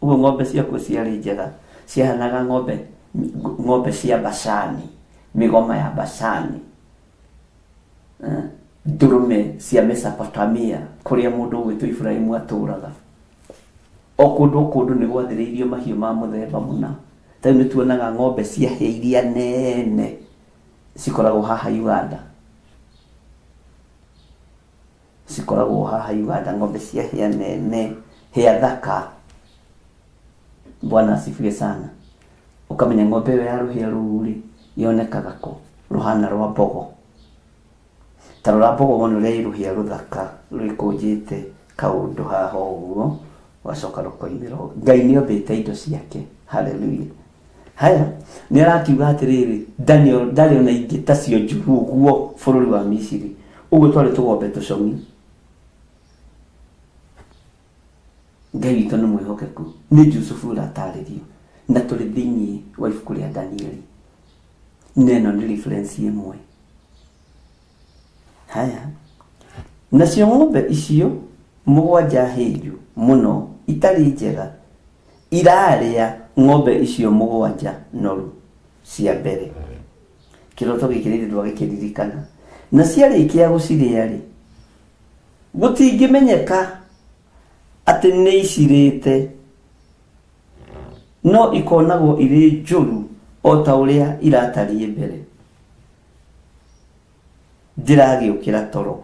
Ũguo ng'ombe ciakuo ciarĩ njega, ciahanaga ng'ombe cia Bashani, mĩgoma ya Bashani, ndũrũme cia Mesopotamia kũrĩa mũndũ ũgwĩtwo Ibrahimu atũraga. O kũndũ kũndũ nĩ gwathĩrĩirio mahiũ ma mũthemba mũna. Ta rĩu nĩ tuonaga ng'ombe cia hĩa iria nene cikoragwo haha Uganda. Cikoragwo haha Uganda, ng'ombe cia hĩa nene, hĩa thaka. Bwana asifiwe sana. Ukamenya ng'ombe ĩyo ya rũhĩa rũu rĩ, yonekaga kũ? Rũhana rwa mbogo. Ta rora mbogo wone ũrĩa ĩ rũhĩa rũthaka rwĩkũnjĩte kaũndũ haha ũguo, ũgacoka rũkoimĩra ũguo. Ngai nĩ ombĩte indo ciake. Hallelujah. Haya, nĩ arakiuga atĩrĩrĩ, Daniel ndarĩ ona ingĩ tacio njũru ũguo bũrũri wa Misiri. Ũguo twarĩ tũgombe tũcong'i. Ngai witũ nĩ mwĩhokeku. Nĩ Jusufu ũratarĩrio. Na tũrĩ thĩinĩ wa ibuku rĩa Danieli. Na ĩno nĩ reference ĩmwe. Haya. Nacio ng'ombe icio mũgwanja hĩnju mũno itarĩ njega irarĩa ng'ombe icio mũgwanja noru cia mbere. Kĩroto gĩkĩ rĩrĩ ndwagĩkĩririkana. Na ciarĩkia gũcirĩa rĩ, gũtingĩmenyeka atĩ nĩ icirĩte, no ikonagwo irĩ njũru o ta ũrĩa iratariĩ mbere. Ndĩragĩũkĩra toro.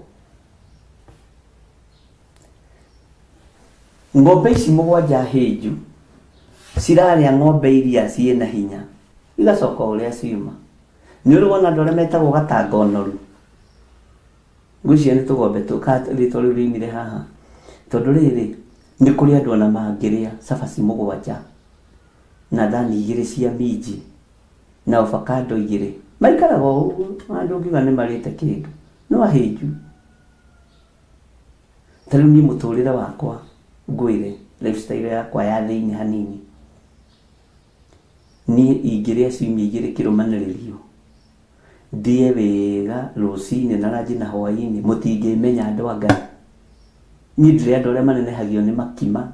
Ng'ombe ici mũgwanja hĩnju cirarĩa ng'ombe iria ciĩna hinya, igacoka ũrĩa ciuma. Nĩ ũrĩ wona andũ arĩa metagwo gatanga ũnoru? Ngwĩciria nĩ tũgombe rĩtwa rĩu rĩoimire haha. Tondũ rĩrĩ, Nĩ kũrĩ andũ ona mangĩrĩa cabaci 7 na thani 2 cia minji na avocado 2 maikaraga o ũguo, andũ ũngiuga nĩ marĩte kĩndũ no ahĩnju. Ta rĩu niĩ mũtũrĩre wakwa ngwĩre lifestyle yakwa ya thĩinĩ hanini, niĩ ingĩrĩa ciumia 2 kĩrũmanĩrĩrio ndĩe wega rũcinĩ na ranji na hwaĩ-inĩ, mũtingĩmenya andũ a Ngai. Niĩ ndĩrĩ andũ arĩa manenehagio nĩ makima,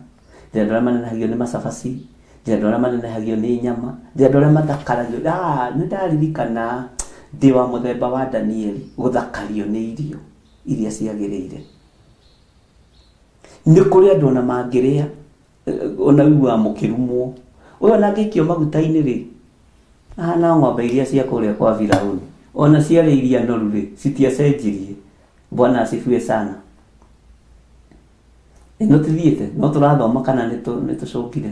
ndĩrĩ andũ arĩa manenehagio nĩ macabaci, ndĩrĩ andũ arĩa manenehagio nĩ nyama, ndĩrĩ andũ arĩa mathakaragio. Nĩ ndaririkana ndĩ wa mũthemba wa Danieli, gũthakario nĩ irio iria ciagĩrĩire. Nĩ kũrĩ andũ ona mangĩrĩa ona ũiguaga mũkĩrumwo, ũyũ ona angĩikio maguta-inĩ rĩ, ahana ng'ombe iria cia kũrĩa kwa Firauni, ona ciarĩ iria noru rĩ, citiacenjirie. Bwana asifiwe sana. Ĩno tũthiĩte no tũrathoma kana nĩ tũcũngire.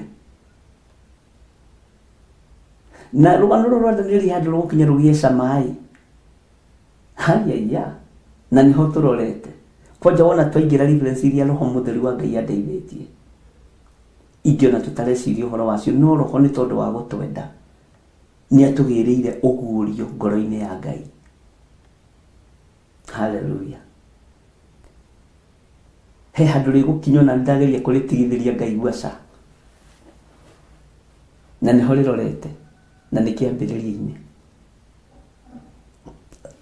Na rũgano rũrũ rwa Danieli handũ rũgũkinya rũgĩe cama ĩ, haiya, na nĩho tũrorete. Kwanja wona twaingĩra reference iria Roho Mũtheru wa Ngai andeithĩtie, ingĩona tũtareciria ũhoro wacio, no Roho nĩ tondũ wa gũtwenda nĩ atũgĩrĩire ũguũrio ngoro-inĩ ya Ngai. Hallelujah. He handũ rĩgũkinya ona nĩndageria kũrĩtigithĩria ngaigua ca, na nĩho rĩrorete, na nĩ kĩambĩrĩria-inĩ.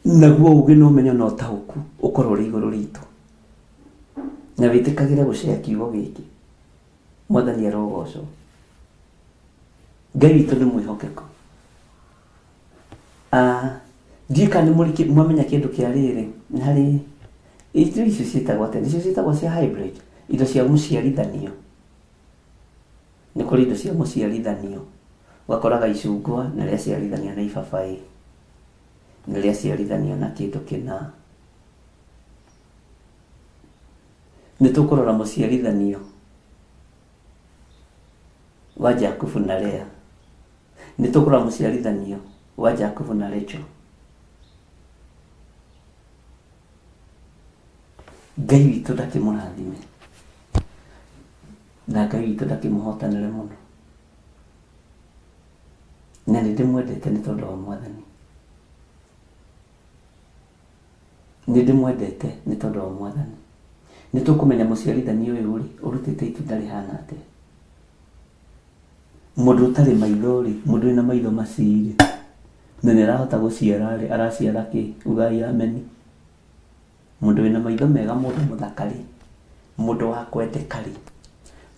Naguo ũũgĩ na ũmenyo na ũtaũku ũkorwo ũrĩ igũrũ ritũ, na wĩtĩkagĩre gũcea kiugo gĩkĩ. Mwathani arogocwo. Ngai witũ nĩ mwĩhokeku. Ndiũĩ kana nĩ mwamenya kĩndũ kĩa rĩrĩ, nĩ harĩ indo icio ciĩtagwo atĩa? Nĩcio ciĩtagwo cia hybrid, indo cia mũciarithanio. Nĩ kũrĩ indo cia mũciarithanio, ũgakoraga icungwa nĩ rĩaciarithanio na ibabaĩ, nĩ rĩaciarithanio na kĩndũ kĩna. Nĩ tũkũrora mũciarithanio wa Jakubu na Lea, nĩ tũkũrora mũciarithanio wa Jakubu na Rachel. Ngai witũ ndakĩmũrathime, na Ngai witũ ndakĩmũhotanĩre mũno, na nĩ ndĩmwendete nĩ tondũ wa Mwathani. Nĩ ndĩmwendete nĩ tondũ wa Mwathani. Nĩ tũkũmenya mũciarithanio ũyũ rĩ, ũrutĩte itunda rĩhana atĩa. Mũndũ ũtarĩ maitho rĩ, mũndũ wĩna maitho macii rĩ, na nĩ arahota gũciara rĩ, araciara kĩ? Ugai ameni. Mũndũ wĩna maitho mega, mũndũ mũthaka rĩ, mũndũ wa kwendeka rĩ,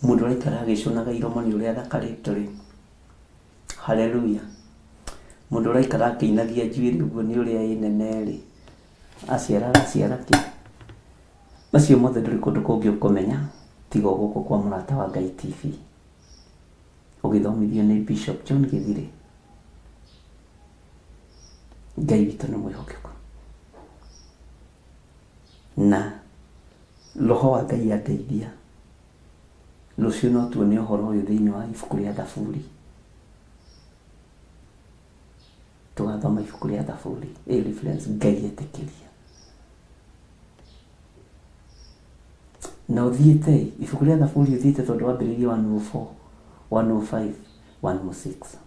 mũndũ ũraikara agĩcũnaga iromo nĩ ũrĩa athakarĩte rĩ. Hallelujah. Mũndũ ũraikara akĩinagia njuĩrĩ ũguo nĩ ũrĩa ĩ nene rĩ, aciara araciara kĩ? Macio mothe ndũrĩ kũndũ kũngĩ ũkũmenya tiga o gũkũ kwa Mũrata wa Ngai TV, ũgĩthomithio nĩ Bishop John Gĩthirĩ. Ngai witũ nĩ mwĩhokeku, na Roho wa Ngai andeithia. Rũciũ no tuone ũhoro ũyũ thĩinĩ wa ibuku rĩa Thaburi. Tũgathoma ibuku rĩa Thaburi, ĩ reference Ngai etĩkĩria. Na ũthiĩte ibuku rĩa Thaburi ũthiĩte tondũ wambĩrĩirie 104, 105, 106.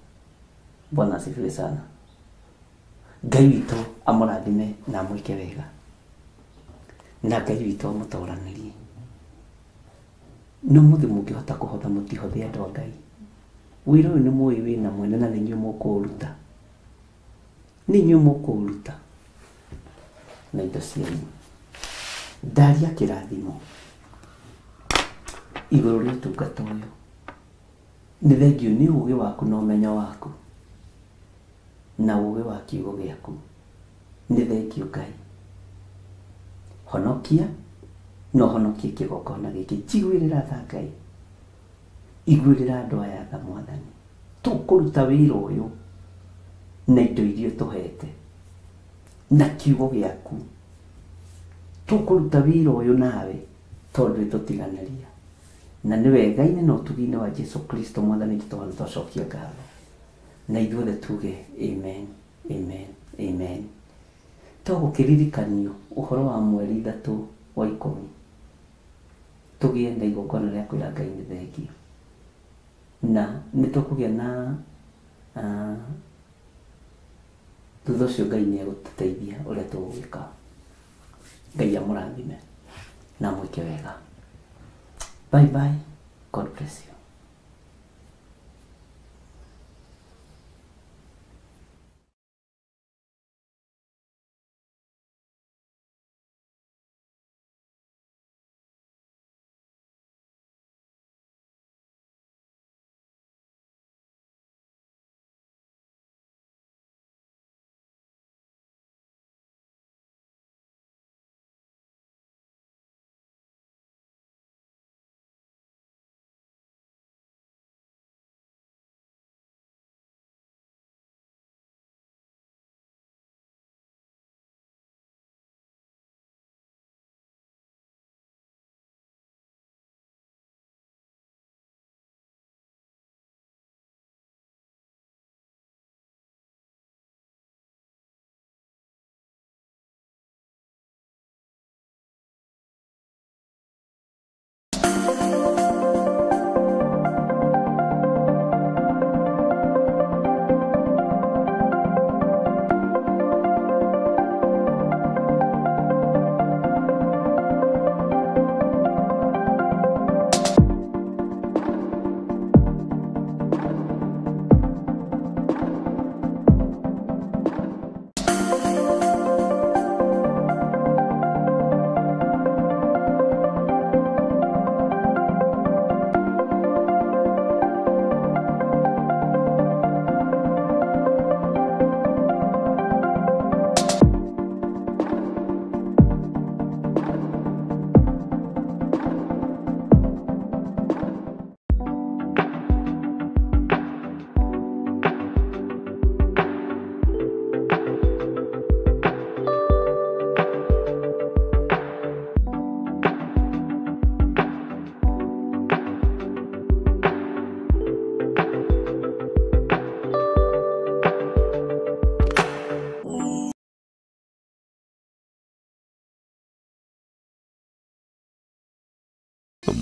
Bwana asifiwe sana. Ngai witũ amũrathime na amwĩke wega, na Ngai witũ amũtoranĩrie. No mũthĩ mũngĩhota kũhotha mũtihothe andũ a Ngai. Wĩra ũyũ nĩ mũĩ wĩna mwene na nĩ inyuĩ mũkũũruta, nĩ inyuĩ mũkũũruta na indo cianyu. Ndaria kĩrathimo igũrũ rĩa ũtungata ũyũ. Nĩ thengiũ nĩ ũũgĩ waku na ũmenyo waku na ũũgĩ wa kiugo gĩaku. Nĩ thengiũ Ngai. Honokia na ũhonokie kĩgongona gĩkĩ. Njiguĩrĩra tha Ngai, iguĩrĩra andũ aya tha Mwathani. Tũkũruta wĩra ũyũ na indo iria ũtũhete na kiugo gĩaku. Tũkũruta wĩra ũyũ nawe tondũ ĩtũtiganĩria. Na nĩ wega-inĩ na ũtugi-inĩ wa Jesu Kristo Mwathani witũ twana twacokia ngatho. Na ithuothe tuge amen, amen, amen. To gũkĩririkanio ũhoro wa mweri 3 wa 10. tũgĩe na igongona rĩa kwĩra Ngai nĩ thengiũ na nĩ tũkũgĩa na thutha ũcio Ngai nĩ egũtũteithia ũrĩa tũgũgĩka. Ngai amũrathime na amwĩke wega. Bye bye. God bless you.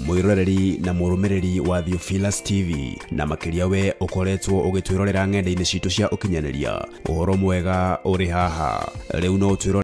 Mwiroreri na mũrũmĩrĩri wa Theophilus TV na makĩria we ũkoretwo ũgĩtwĩrorera ng'enda-inĩ citũ cia ũkinyanĩria, ũhoro mwega ũrĩ haha rĩu no ũtwĩrore.